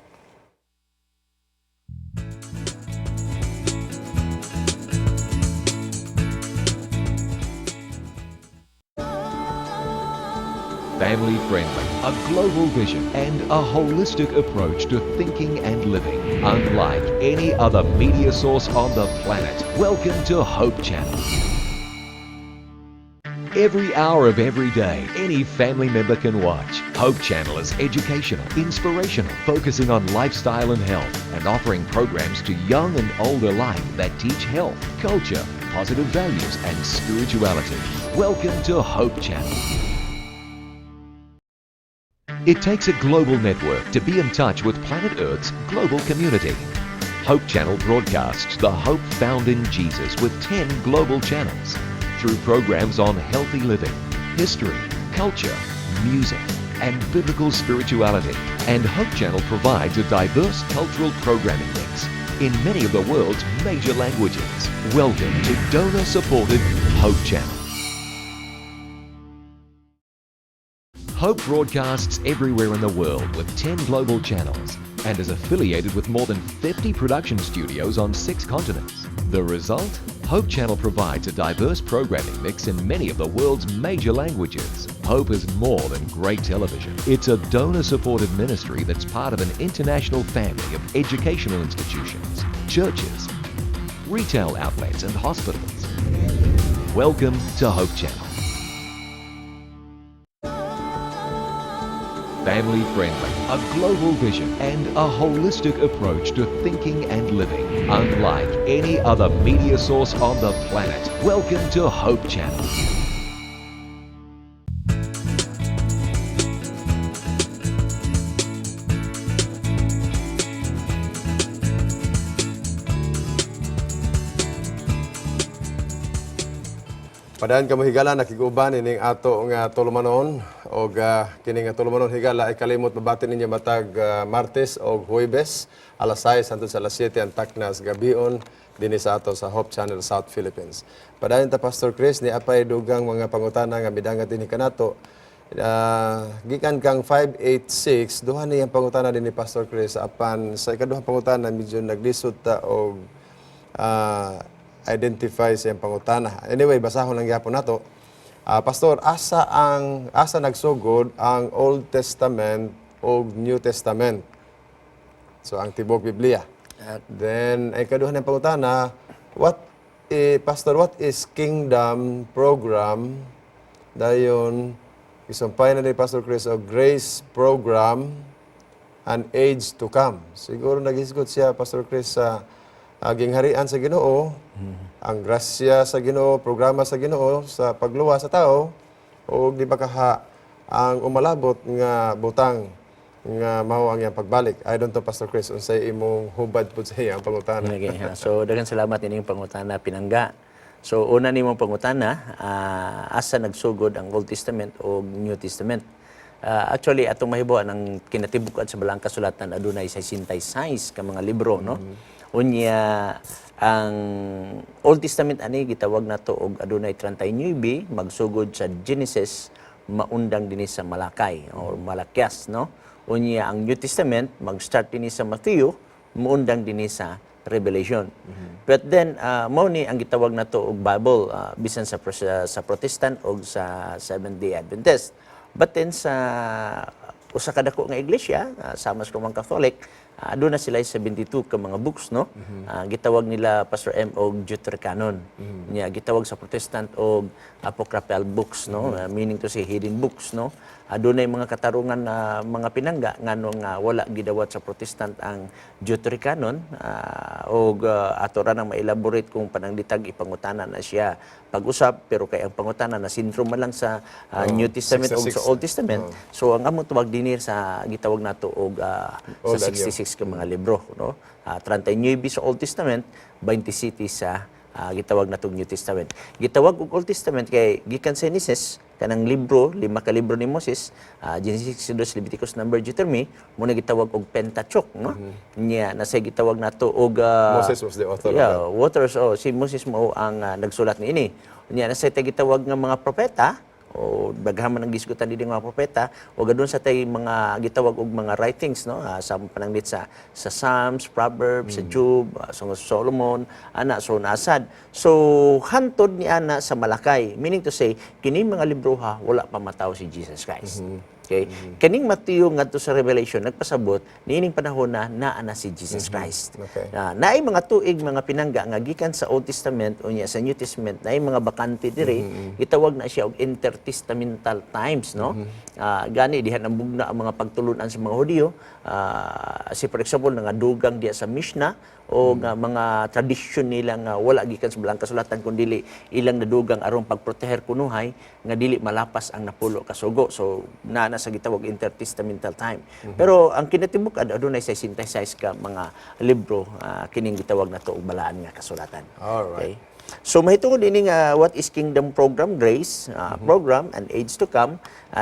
Family friendly, a global vision, and a holistic approach to thinking and living. Unlike any other media source on the planet. Welcome to Hope Channel. Every hour of every day, any family member can watch. Hope Channel is educational, inspirational, focusing on lifestyle and health, and offering programs to young and old alike that teach health, culture, positive values, and spirituality. Welcome to Hope Channel. It takes a global network to be in touch with planet Earth's global community. Hope Channel broadcasts the hope found in Jesus with 10 global channels through programs on healthy living, history, culture, music, and biblical spirituality. And Hope Channel provides a diverse cultural programming mix. in many of the world's major languages. Welcome to donor supported Hope Channel. Hope broadcasts everywhere in the world with 10 global channels and is affiliated with more than 50 production studios on six continents. The result? Hope Channel provides a diverse programming mix in many of the world's major languages. Hope is more than great television. It's a donor supported ministry that's part of an international family of educational institutions, churches, retail outlets, and hospitals. Welcome to Hope Channel. Family friendly, a global vision, and a holistic approach to thinking and living. Unlike any other media source on the planet. Welcome to Hope Channel. Padayon kamo, higala, nakiguban ining ato nga tulumanon og kini nga tulumanon, higala, ay kalimot mabati ninyo matag Martes og Huwebes, alas 6 hangtod sa alas 7 ang taknas gabion dinhi sa ato sa Hope Channel South Philippines. Padayon ta, Pastor Chris, ni apay dugang mga pangutana nga midangat dinhi kanato. Gikan kang 586, duha ni ang pangutana din ni Pastor Chris, apan sa ikaduhang pangutana medyo naglisod ta og identify sa iyang pangutana. Anyway, basahon lang gyapon nato. Pastor, asa nagsugod ang Old Testament o New Testament? So ang tibok Biblia. Then ay kaduha ng pangutana, Pastor, what is Kingdom Program? Dayon isumpay na ni Pastor Chris og Grace Program and Age to Come. Siguro naghisgot siya, Pastor Chris, sa gingharian sa Ginoo, ang grasya sa Ginoo, programa sa Ginoo sa pagluwas sa tao, o di ba kaha ang umalabot nga butang nga mao ang iyang pagbalik. I don't know, Pastor Chris, unsay imong hubad pud sa iyang pangutana. Okay, ha. So daghang salamat ining pangutana, pinangga. So una nimong pangutana, asa nagsugod ang Old Testament o New Testament? Actually atong mahibaw ang kinatibuk-an sa Balaang Kasulatan adunay 66 ka mga libro, no? Unya ang Old Testament ani gitawag nato og adunay 39, magsugod sa Genesis maundang dinhi sa Malakay or Malakias, no? Unya ang New Testament mag-start dinhi sa Matthew muundang dinhi sa Revelation. But then mao ni ang gitawag nato og Bible bisan sa Protestant og sa Seventh-day Adventist. But then sa usa ka dako nga iglesia, sama sa Roman Catholic, aduna sila 72 ka mga books, no? Gitawag nila, Pastor M, og Deuterocanon. Nya gitawag sa Protestant og apocryphal books, no? Meaning to say hidden books, no? Adunay mga katarungan na mga pinangga ngano nga wala gidawat sa Protestant ang Deuterocanon, og ato ra nang ma-elaborate kung pananglitag ipangutana na siya pag-usap, pero kay ang pangutana na sentro man lang sa New Testament og sa 66. Old Testament. So ang among tubag dinhi sa gitawag nato og Old sa and New. 66 ka mga libro, no? 39 sa Old Testament, 27 sa gitawag natong New Testament. Gitawag og Old Testament kay gikan sa Genesis, kanang libro, lima ka libro ni Moses, Genesis, Exodus, Leviticus, Number, Deuteronomy, mo na gitawag og Pentateuch, no? Nya nasa gitawag nato og Moses was the author of Yeah, waters, oh, si Moses mo ang nagsulat niini. Nya nasa gitawag nga mga propeta o daghan man ang gisgutan dinhi mga propeta o gadun sa tay mga gitawag og mga writings, no, sa pananglit sa Psalms, Proverbs, sa Job, Song of Solomon ana. So nasad so hantod ni ana sa Malakay, meaning to say kini mga libroha wala pa matawo si Jesus Christ. Okay, kaning Matthew ngadto sa Revelation nagpasabot niining panahon na naa na si Jesus Christ. Na naay mga tuig, mga pinangga, nga gikan sa Old Testament unya sa New Testament naay mga bakante diri, gitawag na siya og intertestamental times, no? Gani diha nabugna ang mga pagtulunan sa mga Hudiyo, si for example nangadugang diha sa Mishnah o nga mga tradisyon nila nga wala gikan sa Balaang Kasulatan kun dili ilang nadugang aron pagproteher kunuhay nga dili malapas ang napulo ka sugo. So naa na sa gitawag intertestamental time. Pero ang kinatibuk-an adunay 66 ka mga libro, kining gitawag nato og balaan nga kasulatan. Alright. Okay? So mahitungod ini nga What is Kingdom Program Grace program and age to come,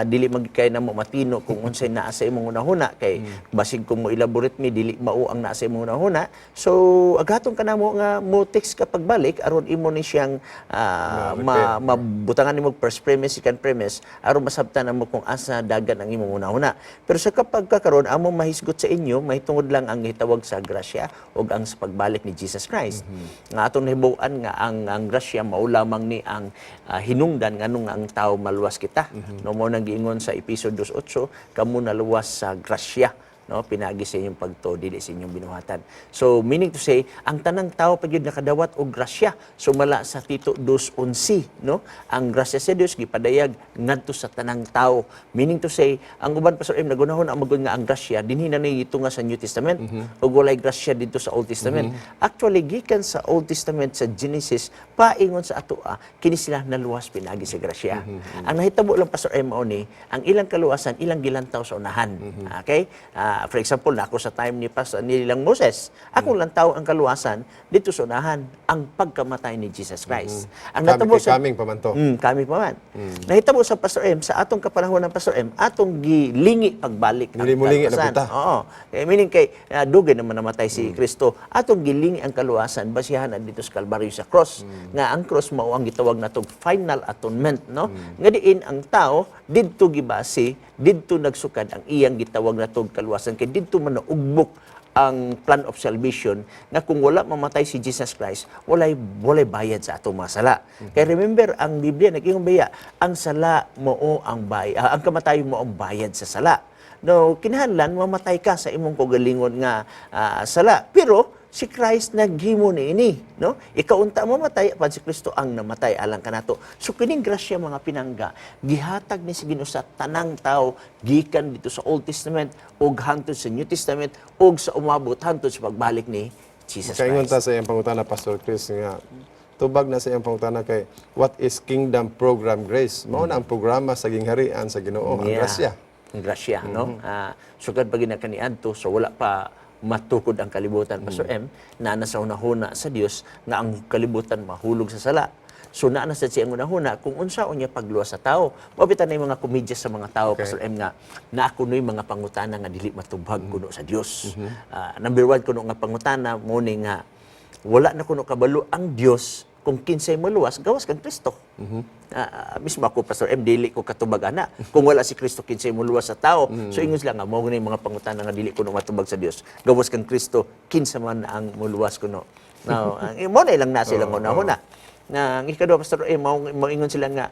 dili magkay na mo matino kung unsay naa sa imong hunahuna kay basig kung mo elaborate mi, dili mao ang naa sa imong hunahuna. So aghaton ka namo nga mo text ka pagbalik aron imo ni siyang mabutangan nimo first premise, second premise, aron masabtan namo kung asa dagan ang imong hunahuna. Pero sa kapag kakaron, among mahisgot sa inyo mahitungod lang ang gitawag sa grasya ug ang sa pagbalik ni Jesus Christ. Nga atong nahibaw-an nga ang grasya mao lamang ni ang hinungdan nganong ang tao maluwas kita. No, mao nang giingon sa Epeso 2:8, "Kamo naluwas sa grasya," no, pinagi sa inyong pagtuo, dili sa inyong binuhatan. So meaning to say, ang tanang tao pa gyud nakadawat og grasya sumala sa Tito 2:11, no, ang grasya sa Dios gipadayag ngadto sa tanang tao. Meaning to say, ang uban, Pastor M, nagunahon ang magun nga ang grasya dinhi na ni nga sa New Testament ug walay grasya didto sa Old Testament. Actually, gikan sa Old Testament, sa Genesis paingon sa atoa, kini sila naluwas pinagi sa grasya. Ang nahitabo lang, Pastor M, mao ni ang ilang kaluwasan ilang gilantaw sa unahan. Okay. For example, nako sa time ni Pastor nilang Moses, akong lantaw ang kaluwasan dito sa unahan, ang pagkamatay ni Jesus Christ. Ang Kami natabo kay sa kaming pamanto. Kami pa man. Nahitabo sa Pastor M, sa atong kapanahon ng Pastor M, atong gilingi pagbalik ang Dili molingi na kaluwasan. punta. Oo. Eh, meaning kay dugay naman namatay si Kristo, atong gilingi ang kaluwasan basihan dito sa Kalbaryo, sa cross. Nga ang cross mao ang gitawag natong final atonement, no? Nga diin ang tao didto gibase, didto nagsukad ang iyang gitawag natong kaluwasan kay didto man naugbok ang plan of salvation nga kung wala mamatay si Jesus Christ, walay walay bayad sa atong mga sala. Kay remember, ang Biblia nag-ingon baya, ang sala mao ang bay ang kamatayon mao ang bayad sa sala. No, kinahanglan mamatay ka sa imong kaugalingon nga sala. Pero si Christ naghimo niini, no? Ikaw unta mamatay, apan si Kristo ang namatay alang kanato. So kining grasya, mga pinangga, gihatag ni si Ginoo sa tanang tao gikan dito sa Old Testament ug hangtod sa New Testament ug sa umabot hangtod sa pagbalik ni Jesus Kaingon Christ. Ta sa iyang pangutana, Pastor Chris, nga tubag na sa iyang pangutana kay What is Kingdom Program Grace? Mao na ang programa sa gingharian sa Ginoo, ang grasya. Ang grasya, no? Sugad pa gina kaniadto, so wala pa matukod ang kalibutan, Pastor M, na nasa hunahuna sa Dios nga ang kalibutan mahulog sa sala. So naa na sa siyang hunahuna kung unsa unya pagluwas sa tao. Mabita na yung mga komedya sa mga tao, Pastor M, nga na kuno'y mga pangutana nga dili matubag kuno sa Dios. Number one kuno nga pangutana mo ni nga wala na kuno kabalo ang Dios kung kinsay moluwas gawas kang Kristo. Mismo ako, Pastor M, dili ko katubag ana. Kung wala si Kristo, kinsay moluwas sa tao? So ingon sila nga mao ni mga pangutana nga dili kuno matubag sa Dios. Gawas kang Kristo, kinsa man ang moluwas kuno? Now, ang mo na ilang na silang una-una. Na ang ikaduha, Pastor M, mao moingon sila nga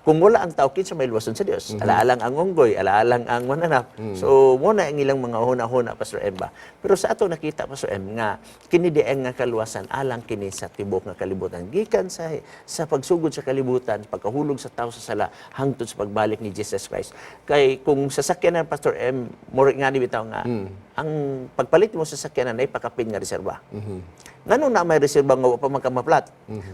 kung wala ang tao, kinsa may luwason sa Dios? Alaalang ang unggoy, alaalang ang mananap. So mo na ang ilang mga huna-huna, Pastor M, ba. Pero sa ato nakita, Pastor M, nga kini di nga kaluwasan alang kini sa tibok nga kalibutan gikan sa pagsugod sa kalibutan, pagkahulog sa tao sa sala hangtod sa pagbalik ni Jesus Christ. Kay kung sasakyanan, Pastor M, mura nga ni bitaw nga ang pagpalit mo sa sasakyanan ay pakapin nga reserba. Ngano na may reserba nga wa pa man ka maplat?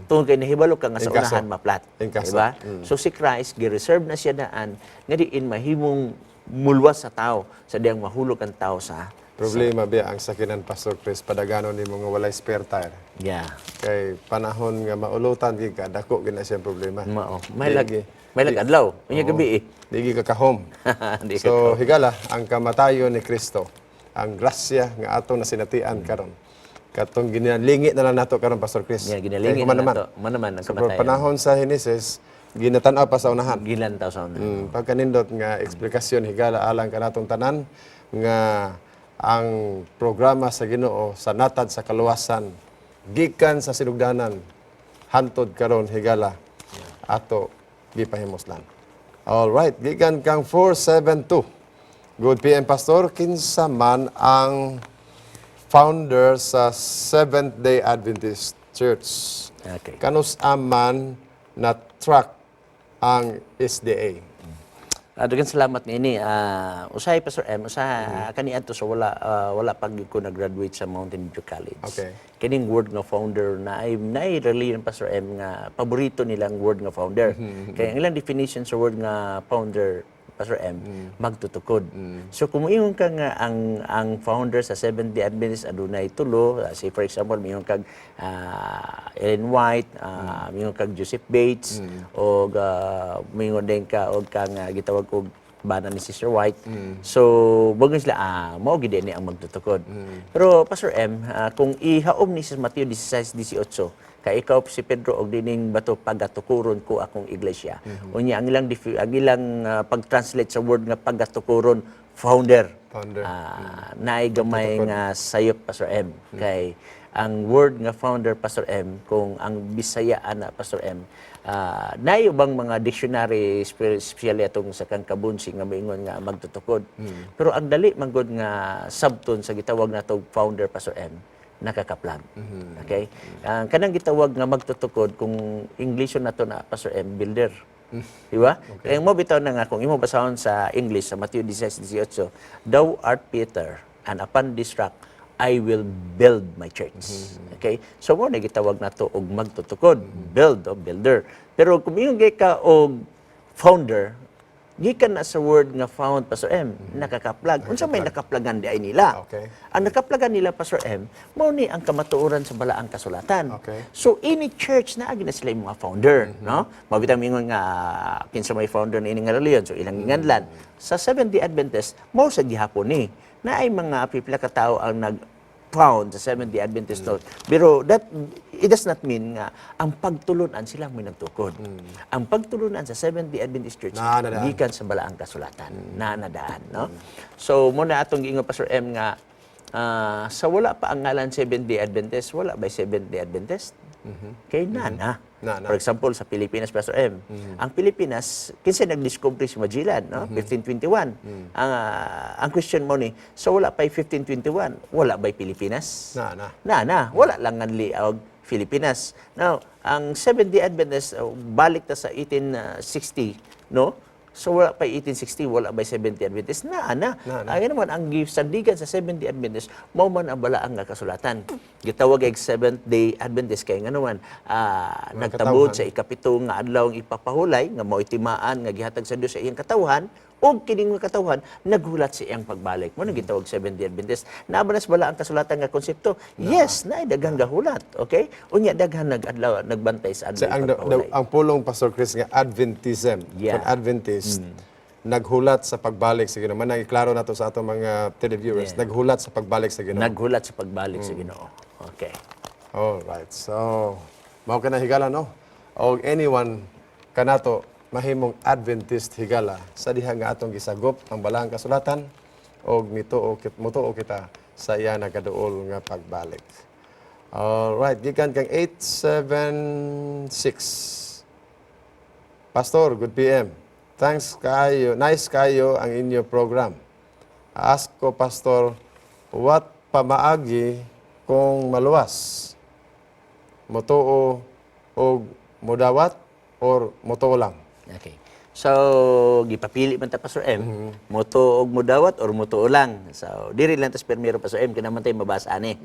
Tungod kay nahibalo ka nga sa Inkaso. unahan maplat. Inkaso. Diba? So si Christ gi-reserve na siya daan nga diin mahimong mulwas sa tao sa diyang mahulog ang tao sa Problema biya ang sakinan, Pastor Chris, padaganon nimo nga walay spare tire. Kay panahon nga maulutan gid ka, dako gid na siyang problema. Mao. May lag Di- may lag adlaw. Unya gabi eh. Di ka kahom. Di ka So higala ang kamatayon ni Kristo, ang grasya nga atong nasinatian karon. Katong ginalingi na lang nato karon, Pastor Chris. Yeah, ginalingi Kay human na naman. nato. Human naman ang So, kamatayon. panahon sa Genesis, ginatan-aw pa sa unahan. Gilantaw sa una. Pagkanindot nga eksplikasyon, higala, alang kanatong tanan nga ang programa sa Ginoo sa natad sa kaluwasan gikan sa sinugdanan hantod karon, higala, ato gipahimuslan. All right, gikan kang 472. "Good PM, Pastor, kinsa man ang founder sa Seventh Day Adventist Church? Kanus man na track ang SDA?" Daghang salamat niini. Usahay, Pastor M, usahay kaniadto sa wala pa gyud ko nag-graduate sa Mountain View College. Kining word nga founder na ay naay religion, Pastor M, nga paborito nilang word nga founder. Kaya ang ilang definition sa word nga founder Pastor M, magtutukod. So kung moingon ka nga ang founder sa Seventh-day Adventist adunay tulo, say for example, moingon kag Ellen White, moingon kag Joseph Bates, og moingon din ka og kang gitawag og bana ni Sister White. So, bagong sila, mao gid ni ang magtutukod. Pero Pastor M, kung ihaom ni sa Mateo 16:18, kay ikaw si Pedro og dining bato pagatukuron ko akong iglesia. Unya ang ilang pag-translate sa word nga pagatukuron, founder. Founder. Naay gamay nga sayop, Pastor M. Kay ang word nga founder, Pastor M, kung ang Bisaya ana, Pastor M, naay ubang mga dictionary, especially atong sa kang Kabunsi, nga moingon nga magtutukod. Pero ang dali manggod nga sabton sa gitawag nato founder, Pastor M, nakakaplag. Okay? Ang kanang gitawag nga magtutukod, kung English nato na, Pastor M, builder. Di ba? Kaya mo bitaw na nga kung imo basahon sa English sa Matthew 16:18, "Thou art Peter, and upon this rock I will build my church." Okay? So mo na gitawag nato og magtutukod, build o builder. Pero kung ingon ka og founder, gikan na sa word nga found, Pastor M, nakakaplag. Unsa may nakaplagan di ay nila? Ang nakaplagan nila, Pastor M, mao ni ang kamatuoran sa balaang kasulatan. So any church na agi na sila yung mga founder, no? Mabitang mingon nga kinsa may founder ni nga reliyon, so ilang ginganlan. Sa Seventh-day Adventist, mao sa gihapon ni na ay mga pipila ka tawo ang nag found sa Seventh-day Adventist mm. Pero that it does not mean nga ang pagtulunan sila may nagtukod. Ang pagtulunan sa Seventh-day Adventist Church Na, nadaan. Gikan sa balaang kasulatan, na nadaan, no? So muna atong giingon, Pastor M, nga sa wala pa ang ngalan Seventh-day Adventist, wala ba Seventh-day Adventist? Kay na na. Na, na. For example, sa Pilipinas, Pastor M. Ang Pilipinas, kinsa nag-discover? Si Magellan, no? 1521. Ang question mo ni, so wala pa 1521, wala ba'y Pilipinas? Na, na. Na, na. Wala lang nganli og Pilipinas. Now, ang Seventh-day Adventist, balik ta sa 1860, no? So wala pa 1860, wala ba Seventh-day Adventist? Na, na. Na, na. Ay naman, ang gisandigan sa Seventh-day Adventist, mao man ang balaang nga kasulatan. Gitawag og Seventh-day Adventist kay nga naman, Mga nagtabod katawhan. sa ikapito nga adlaw ang ipapahulay, nga mao'y timaan nga gihatag sa Dios sa iyang katawhan, ug kining mga katawhan naghulat sa iyang pagbalik. Mo nang gitawag Seventh-day Adventist. Naa ba na sa balaang kasulatan nga konsepto? Yes, naay daghang gahulat. Okay? Unya daghan nag-adlaw nagbantay sa adlaw Sa ang, ipapahulay. ang pulong, Pastor Chris, nga Adventism, kung Adventist, naghulat sa pagbalik sa Ginoo. Man klaro na to sa atong mga televiewers, naghulat sa pagbalik sa Ginoo. Naghulat sa pagbalik sa Ginoo. Okay. All right. So, mao ka na higala, no? Og anyone kanato mahimong Adventist, higala, sa diha nga atong gisagop ang balaang kasulatan og mituo mutuo kita sa iya nagaduol nga pagbalik. All right, gikan kang 876. "Pastor, good PM. Thanks kayo. Nice kayo ang inyo program. Ask ko, Pastor, what pamaagi kung maluwas? Motuo og mudawat or motuo lang?" Okay. So, gipapili man ta, Pastor M, motuo og mudawat or motuo lang. So, diri lang tas permiro, Pastor M, kinaman tayo mabasa ani.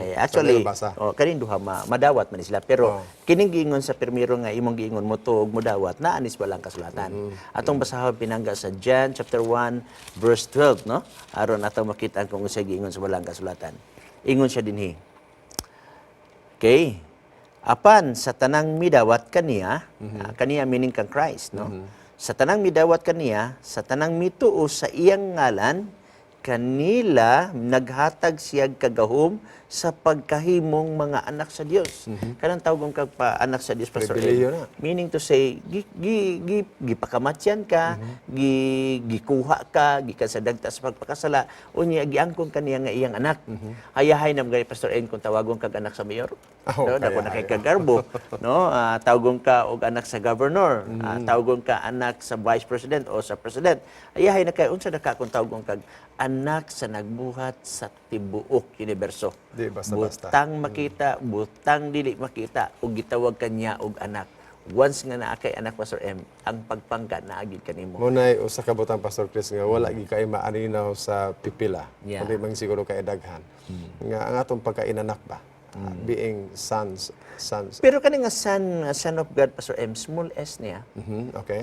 Eh, actually, Pwede mabasa. Oh, kaning duha madawat man ni sila. Pero kining giingon sa permiro nga imong giingon, motuo og mudawat, naa ni sa balaang kasulatan. Atong basahon pinangga sa John chapter 1 verse 12, no? Aron atong makita kung unsa giingon sa balaang kasulatan. Ingon siya dinhi. Okay. Apan sa tanang midawat kaniya, kaniya meaning kang Christ, no? Sa tanang midawat kaniya, sa tanang mituo sa iyang ngalan, kanila naghatag siya kagahom sa pagkahimong mga anak sa Dios. Kanang tawgon kag pa anak sa Dios, Pastor Pribilehiyo Ed. Na. Meaning to say, gi, gi, gi, gipakamatyan ka, gikuha ka, gikan sa dagta sa pagpakasala, unya giangkon kaniya nga iyang anak. Hayahay na gani, Pastor N, kung tawagon kag anak sa mayor. Oh, No, dako na kaya, kay kagarbo, no? Tawagon ka og anak sa governor, tawagon ka anak sa vice president o sa president. Ayahay na kay unsa na ka kung tawagon kag anak sa nagbuhat sa tibuok universo. Di basta-basta. Butang makita, butang dili makita, ug gitawag kanya og anak. Once nga naa kay anak, Pastor M, ang pagpangka naagid kanimo. Muna'y usa ka butang, Pastor Chris, nga wala gyud kay maaninaw sa pipila. Kundi man siguro kay daghan. Nga ang atong pagkainanak ba? Being sons. Pero kani nga son of God, Pastor M, small s niya.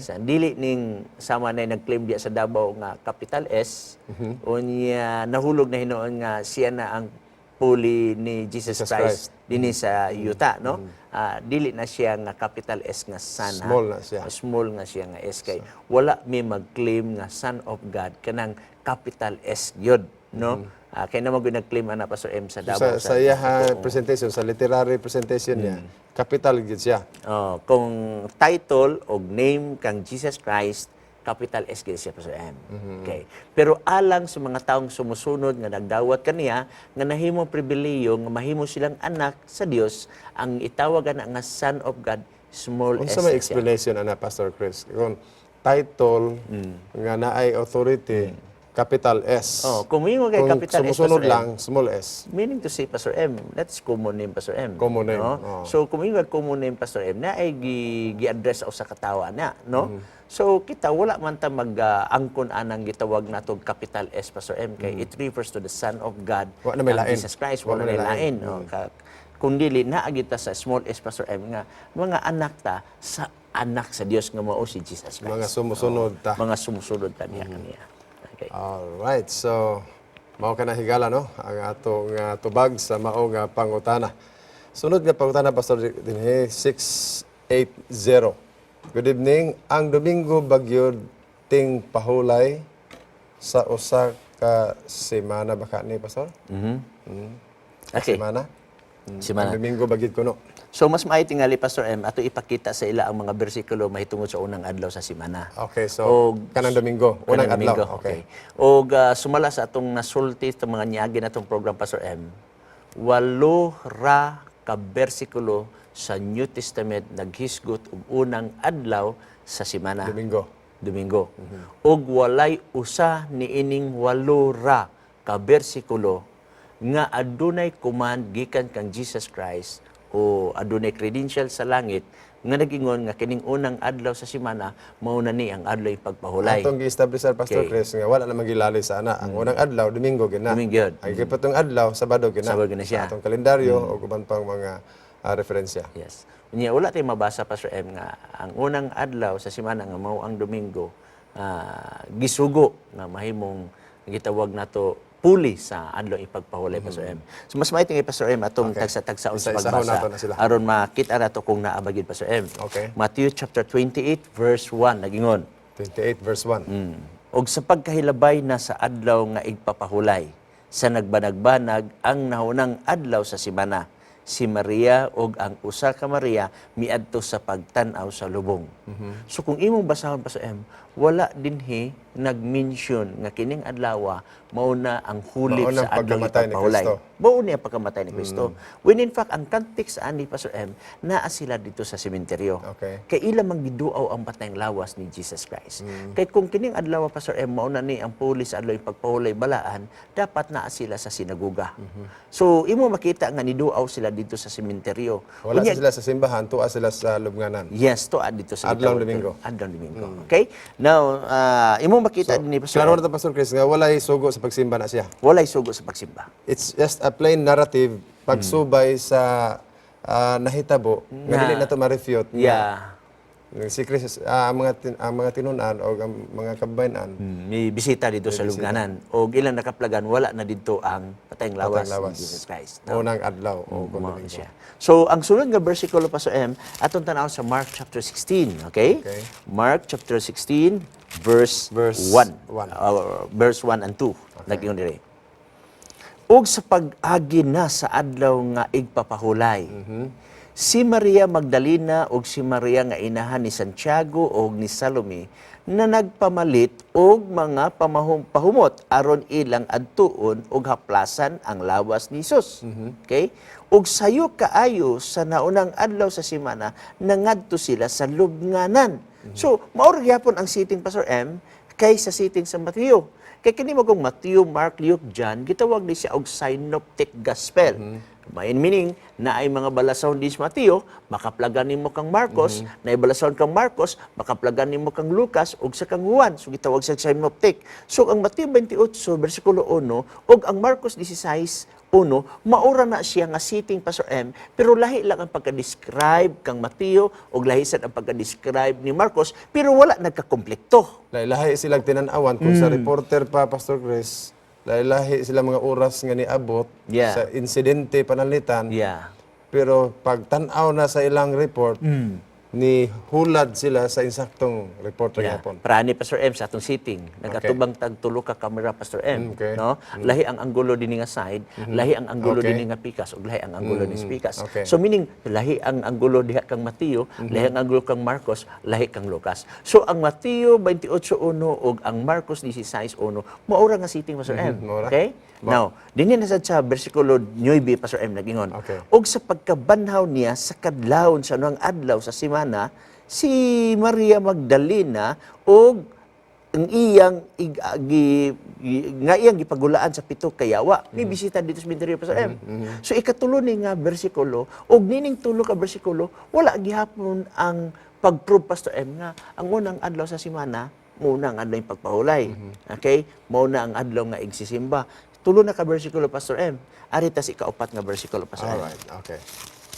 Sa dili ning sama na nag-claim diya sa Davao nga capital S, unya nahulog na hinuon nga siya na ang puli ni Jesus, Jesus Christ, Christ. dinhi sa yuta, no? Ah, dili na siya nga capital S nga son, ha? Small na siya. Small nga siya nga S kay wala may mag-claim nga Son of God kanang capital S gyud, no? Ah, kay na mag nag-claim ana, Pastor M, sa Davao. Sa iyaha presentation, sa literary presentation niya, capital gyud siya. Oh, kung title og name kang Jesus Christ, capital S gyud siya, Pastor M. Okay. Pero alang sa mga taong sumusunod nga nagdawat kaniya, nga nahimong pribilehiyo nga mahimo silang anak sa Dios, ang itawag ana nga Son of God, small Unsa s may na siya. explanation ana, Pastor Chris? Kung title nga naay authority, capital S. Oh, kung moingon kay Kung capital S, sumusunod Pastor M, lang, small s. meaning to say, Pastor M, that's common name, Pastor M. Common name, No? oo. So, kung moingon common name, Pastor M, na ay gi-address sa usa ka tawo na, no? So, kita, wala man ta mag-angkon anang gitawag nato capital S, Pastor M, kay it refers to the Son of God, Wa na may ang lain. Jesus Christ, Wa wala na na may lain. No? Kung dili, naa kita sa small s, Pastor M, nga mga anak ta sa anak sa Dios nga mao si Jesus Christ. Mga sumusunod ta. Mga sumusunod ta niya kaniya. Okay. All right. So, mao ka na higala, no? Ang atong tubag sa mao nga pangutana. Sunod nga pangutana, Pastor, dinhi 680. Good evening. Ang Domingo ba gyud ting pahulay sa usa ka semana ba ka ni, Pastor? Okay. Semana? Semana. Ang Domingo ba gyud kuno? So mas maayo tingali, Pastor M, ato ipakita sa ila ang mga bersikulo mahitungod sa unang adlaw sa semana. Okay, so kanang Domingo, unang Kanang adlaw. Domingo. Og sumala sa atong nasulti sa mga niagi natong program, Pastor M, walo ra ka bersikulo sa New Testament naghisgot og unang adlaw sa semana. Domingo. Domingo. Og walay usa niining walo ra ka bersikulo nga adunay command gikan kang Jesus Christ o adunay credential sa langit nga nagingon nga kining unang adlaw sa semana mao na ni ang adlaw pagpahulay. Atong gi-establish, Pastor Chris, nga wala namang gilali sa ana. Ang unang adlaw, Domingo gyud na. Domingo gyud. Ang ikapitong adlaw, Sabado gyud na. Sabado gyud na siya. Sa atong kalendaryo o uban pang mga referensya. Yes. Unya wala tay mabasa, Pastor M, nga ang unang adlaw sa semana nga mao ang Domingo gisugo nga mahimong gitawag nato puli sa adlaw ipagpahulay, Pastor M. So mas maayo tingali, Pastor M, atong tagsa-tagsaon sa Isa-isahon pagbasa nato na sila. Aron makita nato kung naa ba gyud, Pastor M. Matthew chapter 28 verse 1 nagingon. 28 verse 1. Og sa pagkahilabay na sa adlaw nga igpapahulay, sa nagbanagbanag ang nahunang adlaw sa simana, si Maria og ang usa ka Maria miadto sa pagtan-aw sa lubong. So kung imong basahon, Pastor M, wala dinhi nag-mention nga kining adlaw mao na ang hulip Mao na sa ang adlaw pagkamatay ni ipagpahulay. Kristo. Mao ni ang pagkamatay ni Kristo. When in fact, ang context ani, Pastor M, naa sila dito sa sementeryo. Kay ila mang giduaw ang patayng lawas ni Jesus Christ. Kay kung kining adlaw, Pastor M, mao na ni ang puli sa adlaw pagpahulay balaan, dapat naa sila sa sinagoga. So imo makita nga niduaw sila dito sa sementeryo. Wala Unya- sila sa simbahan, tuwa sila sa lubnganan. Yes, to dito sa Adlaw gitawag- Domingo. Adlaw Domingo. Okay? Now, imo makita dinhi, Pastor Klaro M, na to, Pastor Chris, nga walay sugo sa pagsimba na siya. Walay sugo sa pagsimba. It's just a plain narrative pagsubay sa nahitabo nga dili na to ma-refute nga si Chris, ang mga tinun-an o ang mga kababayen-an May bisita dito sa lubnganan. O ilang nakaplagan, wala na dito ang patayng lawas, Patayng lawas. ni Jesus Christ. Unang adlaw o kung Mao Domingo. siya. So, ang sunod nga bersikulo, Pastor M, atong tan sa Mark chapter 16, okay? Okay. Mark chapter 16, verse, Verse 1. 1. Verse 1 and 2. Nag-ingon diri. Ug sa pag-agi na sa adlaw nga igpapahulay, si Maria Magdalena ug si Maria nga inahan ni Santiago ug ni Salome na nagpamalit og mga pahumot aron ilang adtuon og haplasan ang lawas ni Jesus. Okay? Ug sayo kaayo sa naunang adlaw sa semana nangadto sila sa lubnganan. So, mao ra gyapon ang setting, Pastor M, kay sa setting sa Matthew. Kay kini mo kung Matthew, Mark, Luke, John, gitawag ni siya og synoptic gospel. May meaning na ay mga balasahon din si Mateo, makaplagan nimo kang Marcos, na balasahon kang Marcos, makaplagan nimo kang Lucas ug sa kang Juan. So gitawag siya synoptic. So ang Mateo 28 bersikulo 1 ug ang Marcos 16 Maura na siya nga sitting, Pastor M, pero lahi lang ang pagka-describe kang Mateo ug lahi sad ang pagka-describe ni Marcos, pero wala nagkakonflikto. Lahi-lahi silang tinan-awan kung sa reporter pa, Pastor Chris, lahi-lahi sila mga oras nga niabot sa insidente pananglitan. Pero pag tan-aw na sa ilang report, ni hulad sila sa insaktong reporter gihapon. Prani, Pastor M, sa atong sitting. Nagatubang tag tulo ka camera, Pastor M, no? Lahi ang anggulo dinhi nga side, lahi ang anggulo dinhi nga pikas ug lahi ang anggulo ni pikas. So meaning lahi ang anggulo diha kang Mateo, lahi ang anggulo kang Marcos, lahi kang Lucas. So ang Mateo 28:1 ug ang Marcos 16:1 maura nga sitting, Pastor M. Maura. Okay? Now, dinhi na sad sa bersikulo 9, Pastor M, nagingon. "Ug sa pagkabanhaw niya sa kadlawon sa unang adlaw sa semana, si Maria Magdalena ug ang iyang nga iyang gipagulaan sa pito ka yawa may bisita dito sa sementeryo, Pastor M." So ikatulo ni nga bersikulo ug nining tulo ka bersikulo, wala gihapon ang pag-prove, Pastor M, nga ang unang adlaw sa semana mao na ang adlaw yung pagpahulay. Okay? Mao na ang adlaw nga igsisimba. Tulo na ka bersikulo, Pastor M. Ari ta sa ikaupat nga bersikulo, Pastor M. Alright, okay.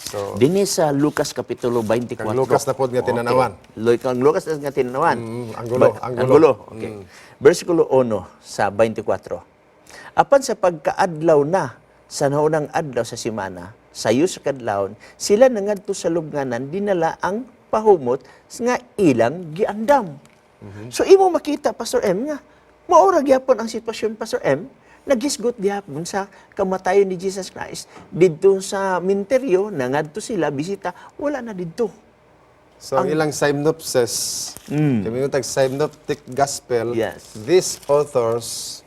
So, Dinhi sa Lucas Kapitulo 24. Kang Lucas na pod nga tinanawan. Okay. Kang Lucas na nga tinanawan. Anggulo, anggulo. Anggulo. Okay. Versikulo 1 sa 24. "Apan sa pagkaadlaw na sa naunang adlaw sa semana, sayo sa kadlawon, sila nangadto sa lubnganan, dinala ang pahumot nga ilang giandam." So imo makita, Pastor M, nga maura gyapon ang sitwasyon, Pastor M, naghisgot gyapon sa kamatayon ni Jesus Christ didto sa minteryo, nangadto sila bisita, wala na didto. So ang ilang synopsis, kami yung tag synoptic gospel, these authors,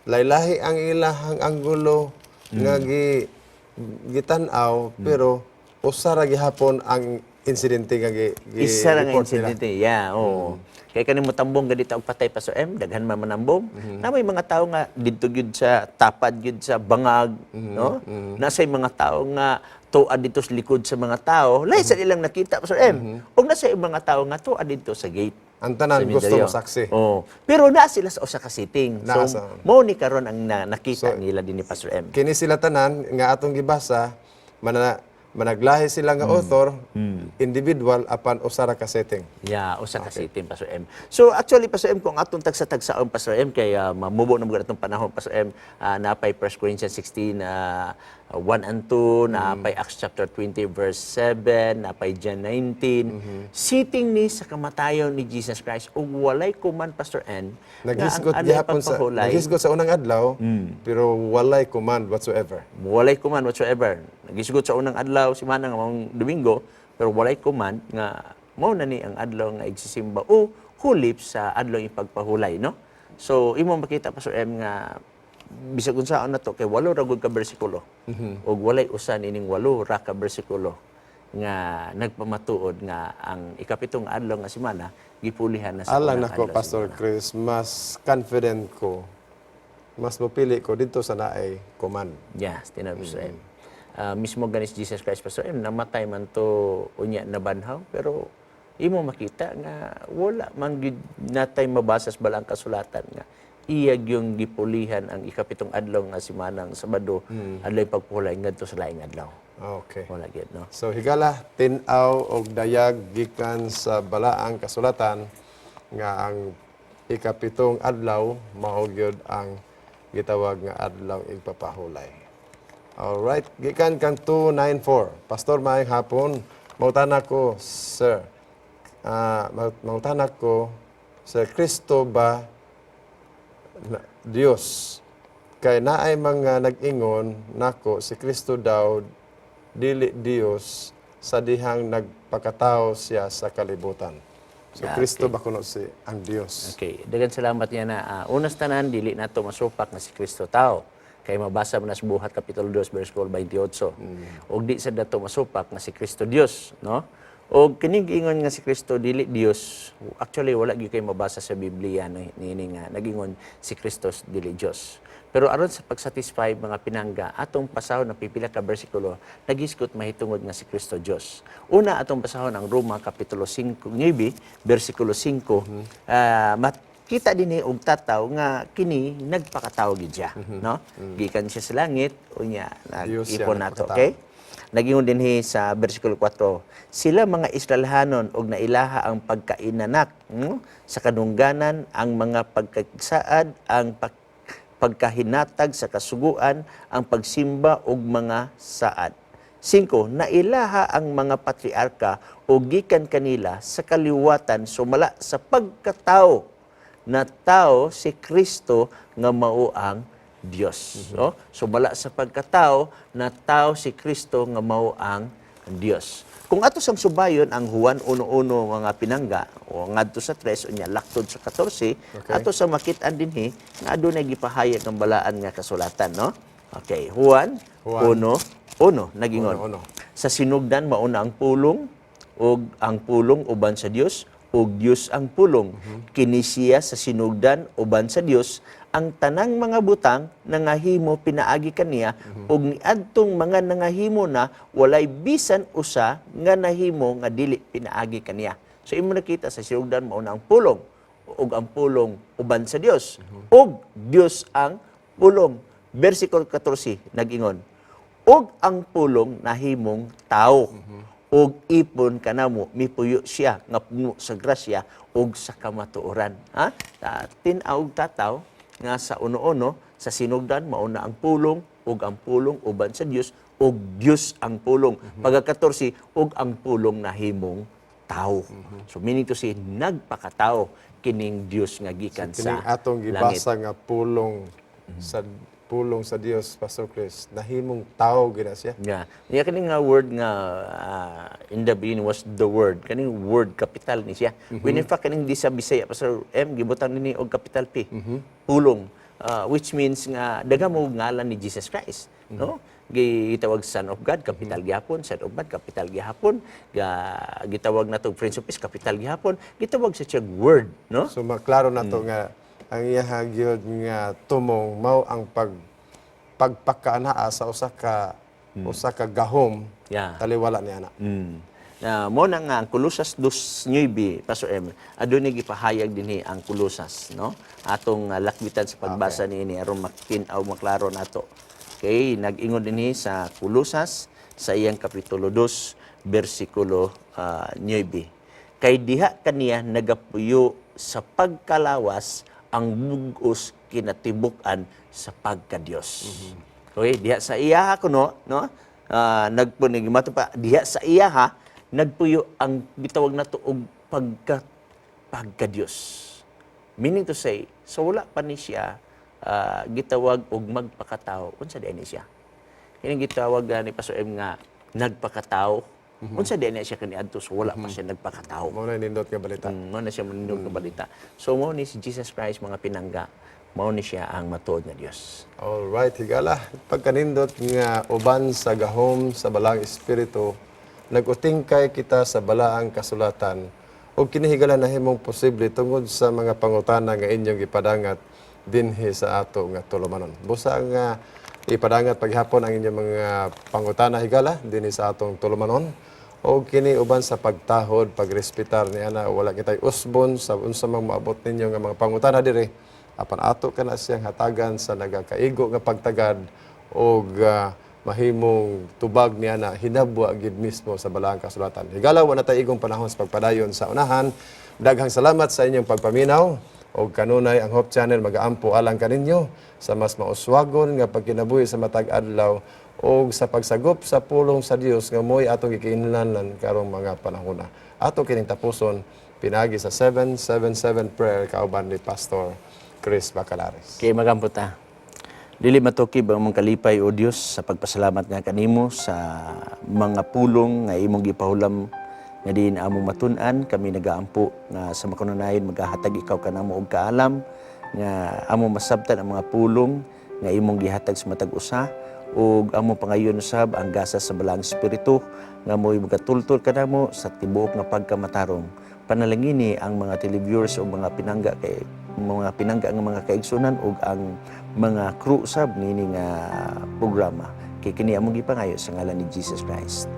laylahi ang ilahang anggulo nga gitan-aw, pero usa ra gihapon ang insidente nga gi Isa ra nga report nila. Insidente. Yeah, oo. Kay kani mo tambong ganito og patay, Pastor M, daghan man manambong. Na may mga tao nga didto gyud sa tapad gyud sa bangag, no? Nasay mga tao nga tuad dito sa likod sa mga tao, lahi sa ilang nakita, Pastor M. Ug nasa mga tao nga tuad dito sa gate. Ang tanan Sa gusto Mindanao. mo saksi. Oo. Pero naa sila sa usa ka sitting. Naa So, mao ni karon ang nakita nila din ni Pastor M. Kini sila tanan nga atong gibasa, managlahi sila nga author, individual, apan usa ra ka setting. Yeah, usa ka sitting, Pastor M. So actually, Pastor M, kung atong tagsa-tagsaon, Pastor M, kay mamubo na mga atong panahon, Pastor M, napay 1 Corinthians 16 1 and 2, napay Acts chapter 20 verse 7, napay John 19. Sitting ni sa kamatayon ni Jesus Christ ug walay command, Pastor N, nga ang Naghisgot adlaw gihapon sa pagpahulay, naghisgot sa unang adlaw, pero walay command whatsoever. Walay command whatsoever. Nagisgot sa unang adlaw, simana nga maong Domingo, pero walay command nga mao na ni ang adlaw nga igsisimba o hulip sa adlaw ipagpahulay, no? So imo makita, Pastor M, nga bisag unsaon na to kay walo ra gud ka bersikulo. Ug walay usa nining walo ra ka bersikulo nga nagpamatuod nga ang ikapitong adlaw nga semana gipulihan na sa Alang unang nako, adlaw sa Pastor semana. Chris, mas confident ko, mas mopili ko dito sa naay command. Yes, tinuod, Pastor M. Mismo ganis Jesus Christ, Pastor M, namatay man to unya nabanhaw, pero imo makita nga wala man gyud natay mabasa sa balang kasulatan nga iya yung gipulihan ang ikapitong adlaw nga simanang Sabado, adlaw pagpulay ngadto sa laing adlaw. Wala gyud, no? So higala, tin-aw og dayag gikan sa balaang kasulatan nga ang ikapitong adlaw mao gyud ang gitawag nga adlaw igpapahulay. Alright, gikan kang 294. "Pastor, maayong hapon. Mangutana ko, sir. Mangutana ko, Sir, Kristo ba na, Dios? Kay naay mga nag-ingon nako si Kristo daw dili Dios sa dihang nagpakatao siya sa kalibutan. So Kristo ba kuno si ang Dios?" Okay, daghang salamat niya na unas tanan, dili nato masupak nga si Kristo tao. Kay mabasa mo na sa Buhat kapitulo 2 bersikulo 28. Ug di sa dato masupak nga si Kristo Dios, no? Og kining giingon nga si Kristo dili Dios, actually wala gyud kay mabasa sa Biblia niini nga nagingon si Kristo dili Dios. Pero aron sa pagsatisfy mga pinangga, atong pasahon ang pipila ka bersikulo nagisgot mahitungod nga si Kristo Dios. Una, atong basahon ang Roma kapitulo 5 9 bersikulo 5. Kita dinhi og tataw nga kini nagpakatawo gid siya, no? Gikan siya sa langit, unya Diyos siya, nag-ipon nato, nagpakatao. Okay? Nagingon dinhi sa versikulo 4, sila mga Israelhanon og nailaha ang pagkainanak, no? Sa kadungganan, ang mga pagkasaad, ang pagkahinatag sa kasuguan, ang pagsimba og mga saad. 5, nailaha ang mga patriarka o gikan kanila sa kaliwatan sumala sa pagkatao na tao si Kristo nga mao ang Dios. No? Sumala sa pagkatao na tao si Kristo nga mao ang Dios. Kung ato sang subayon ang Juan 1:1, mga pinangga, o ngadto sa 3 unya laktod sa 14, ato sa makit-an dinhi nga adunay gipahayag ang balaan nga kasulatan, no? Okay, Juan, Juan. 1:1 nagingon. 1:1. Sa sinugdan mauna ang Pulong, ug ang Pulong uban sa Dios, ug Dios ang Pulong. Kini siya sa sinugdan uban sa Dios. Ang tanang mga butang nangahimo pinaagi kaniya, ug niadtong mga nangahimo na walay bisan usa nga nahimo nga dili pinaagi kaniya. So imo nakita, sa sinugdan mauna ang Pulong, ug ang Pulong uban sa Dios, ug Dios ang Pulong. Versikulo 14 nagingon, "Ug ang Pulong nahimong tao ug ipon kanamo, mipuyo siya nga puno sa grasya ug sa kamatuoran." Ha? Tin-aw og tataw nga sa 1:1, sa sinugdan mauna ang Pulong, ug ang Pulong uban sa Dios, ug Dios ang Pulong. Pagka 14, ug ang Pulong nahimong tao. So meaning to say, nagpakatao kining Dios nga gikan Kining sa atong langit. Gibasa nga pulong sa Dios, Pastor Chris, nahimong tao gina siya. Yeah. Yeah, kani nga word nga "In the beginning was the Word." Kaning Word, capital ni siya. When in fact kaning di sa Bisaya, Pastor M, gibutang nini og capital P. Pulong. Which means nga daghan mo ngalan ni Jesus Christ, no? Gitawag Son of God, capital gihapon, Son of Man, capital gihapon, gitawag nato Prince of Peace, capital gihapon, gitawag sa siya Word, no? So maklaro na to nga ang iya gyud nga tumong mao ang pagpakaanaa sa usa ka gahom taliwala ni ana. Na mo na nga ang Kolosas 2:9, Pastor M, adunay gipahayag dinhi ang Kolosas, no? Atong lakbitan sa pagbasa niini aron makin-aw, maklaro nato. Okay, nag-ingon dinhi sa Kolosas sa iyang kapitulo 2 bersikulo 9. "Kay diha kaniya nagapuyo sa pagkalawas ang bug-os kinatibuk-an sa pagka-Dios." Okay, diha sa iyaha kuno, no? Nagpunig mato pa diha sa iyaha nagpuyo ang gitawag nato og pagka Dios. Meaning to say, so wala pa ni siya gitawag og magpakatao. Unsa diay ni siya? Kini gitawag ni Pastor M nga nagpakatao. Unsa diay ni siya kaniadto so wala pa siya nagpakatao? Mao na nindot nga balita. Mao na siya manindot nga balita. So mao ni si Jesus Christ, mga pinangga, mao ni siya ang matuod nga Dios. All right, higala. Pagkanindot nga uban sa gahom sa Balaang Espiritu, nagutingkay kita sa balaang kasulatan. Ug kini, higala, nahimong posible tungod sa mga pangutana nga inyong gipadangat dinhi sa ato nga tulumanon. Busa nga ipadangat paghapon ang inyong mga pangutana, higala, dinhi sa atong tulumanon. O kini uban sa pagtahod, pagrespetar ni ana, wala kitay usbon sa unsa mang maabot ninyo nga mga pangutana diri. Apan ato kana siyang hatagan sa nagakaigo nga pagtagad og mahimong tubag niya na hinabwa gid mismo sa balaang kasulatan. Higala, wala tay igong panahon sa pagpadayon sa unahan. Daghang salamat sa inyong pagpaminaw og kanunay ang Hope Channel magaampo alang kaninyo sa mas mauswagon nga pagkinabuhi sa matag adlaw og sa pagsagop sa pulong sa Dios nga mo'y atong gikinahanglan karong mga panahona. Ato kining tapuson pinagi sa 777 prayer kauban ni Pastor Chris Bacalares. Kay magampo ta. Dili matukib ang among kalipay, o Dios, sa pagpasalamat nga kanimo sa mga pulong nga imong gipahulam nga diin among matun-an. Kami nagaampo nga sa makanunayon magahatag ikaw kanamo og kaalam nga among masabtan ang mga pulong nga imong gihatag sa matag usa, ug among pangayon usab ang gasa sa Balaang Espiritu nga mo'y magatultol kanamo sa tibuok nga pagkamatarong. Panalangini ang mga televiewers o mga pinangga, kay mga pinangga nga mga kaigsunan ug ang mga crew sab nini nga programa. Kay kini among gipangayo sa ngalan ni Jesus Christ.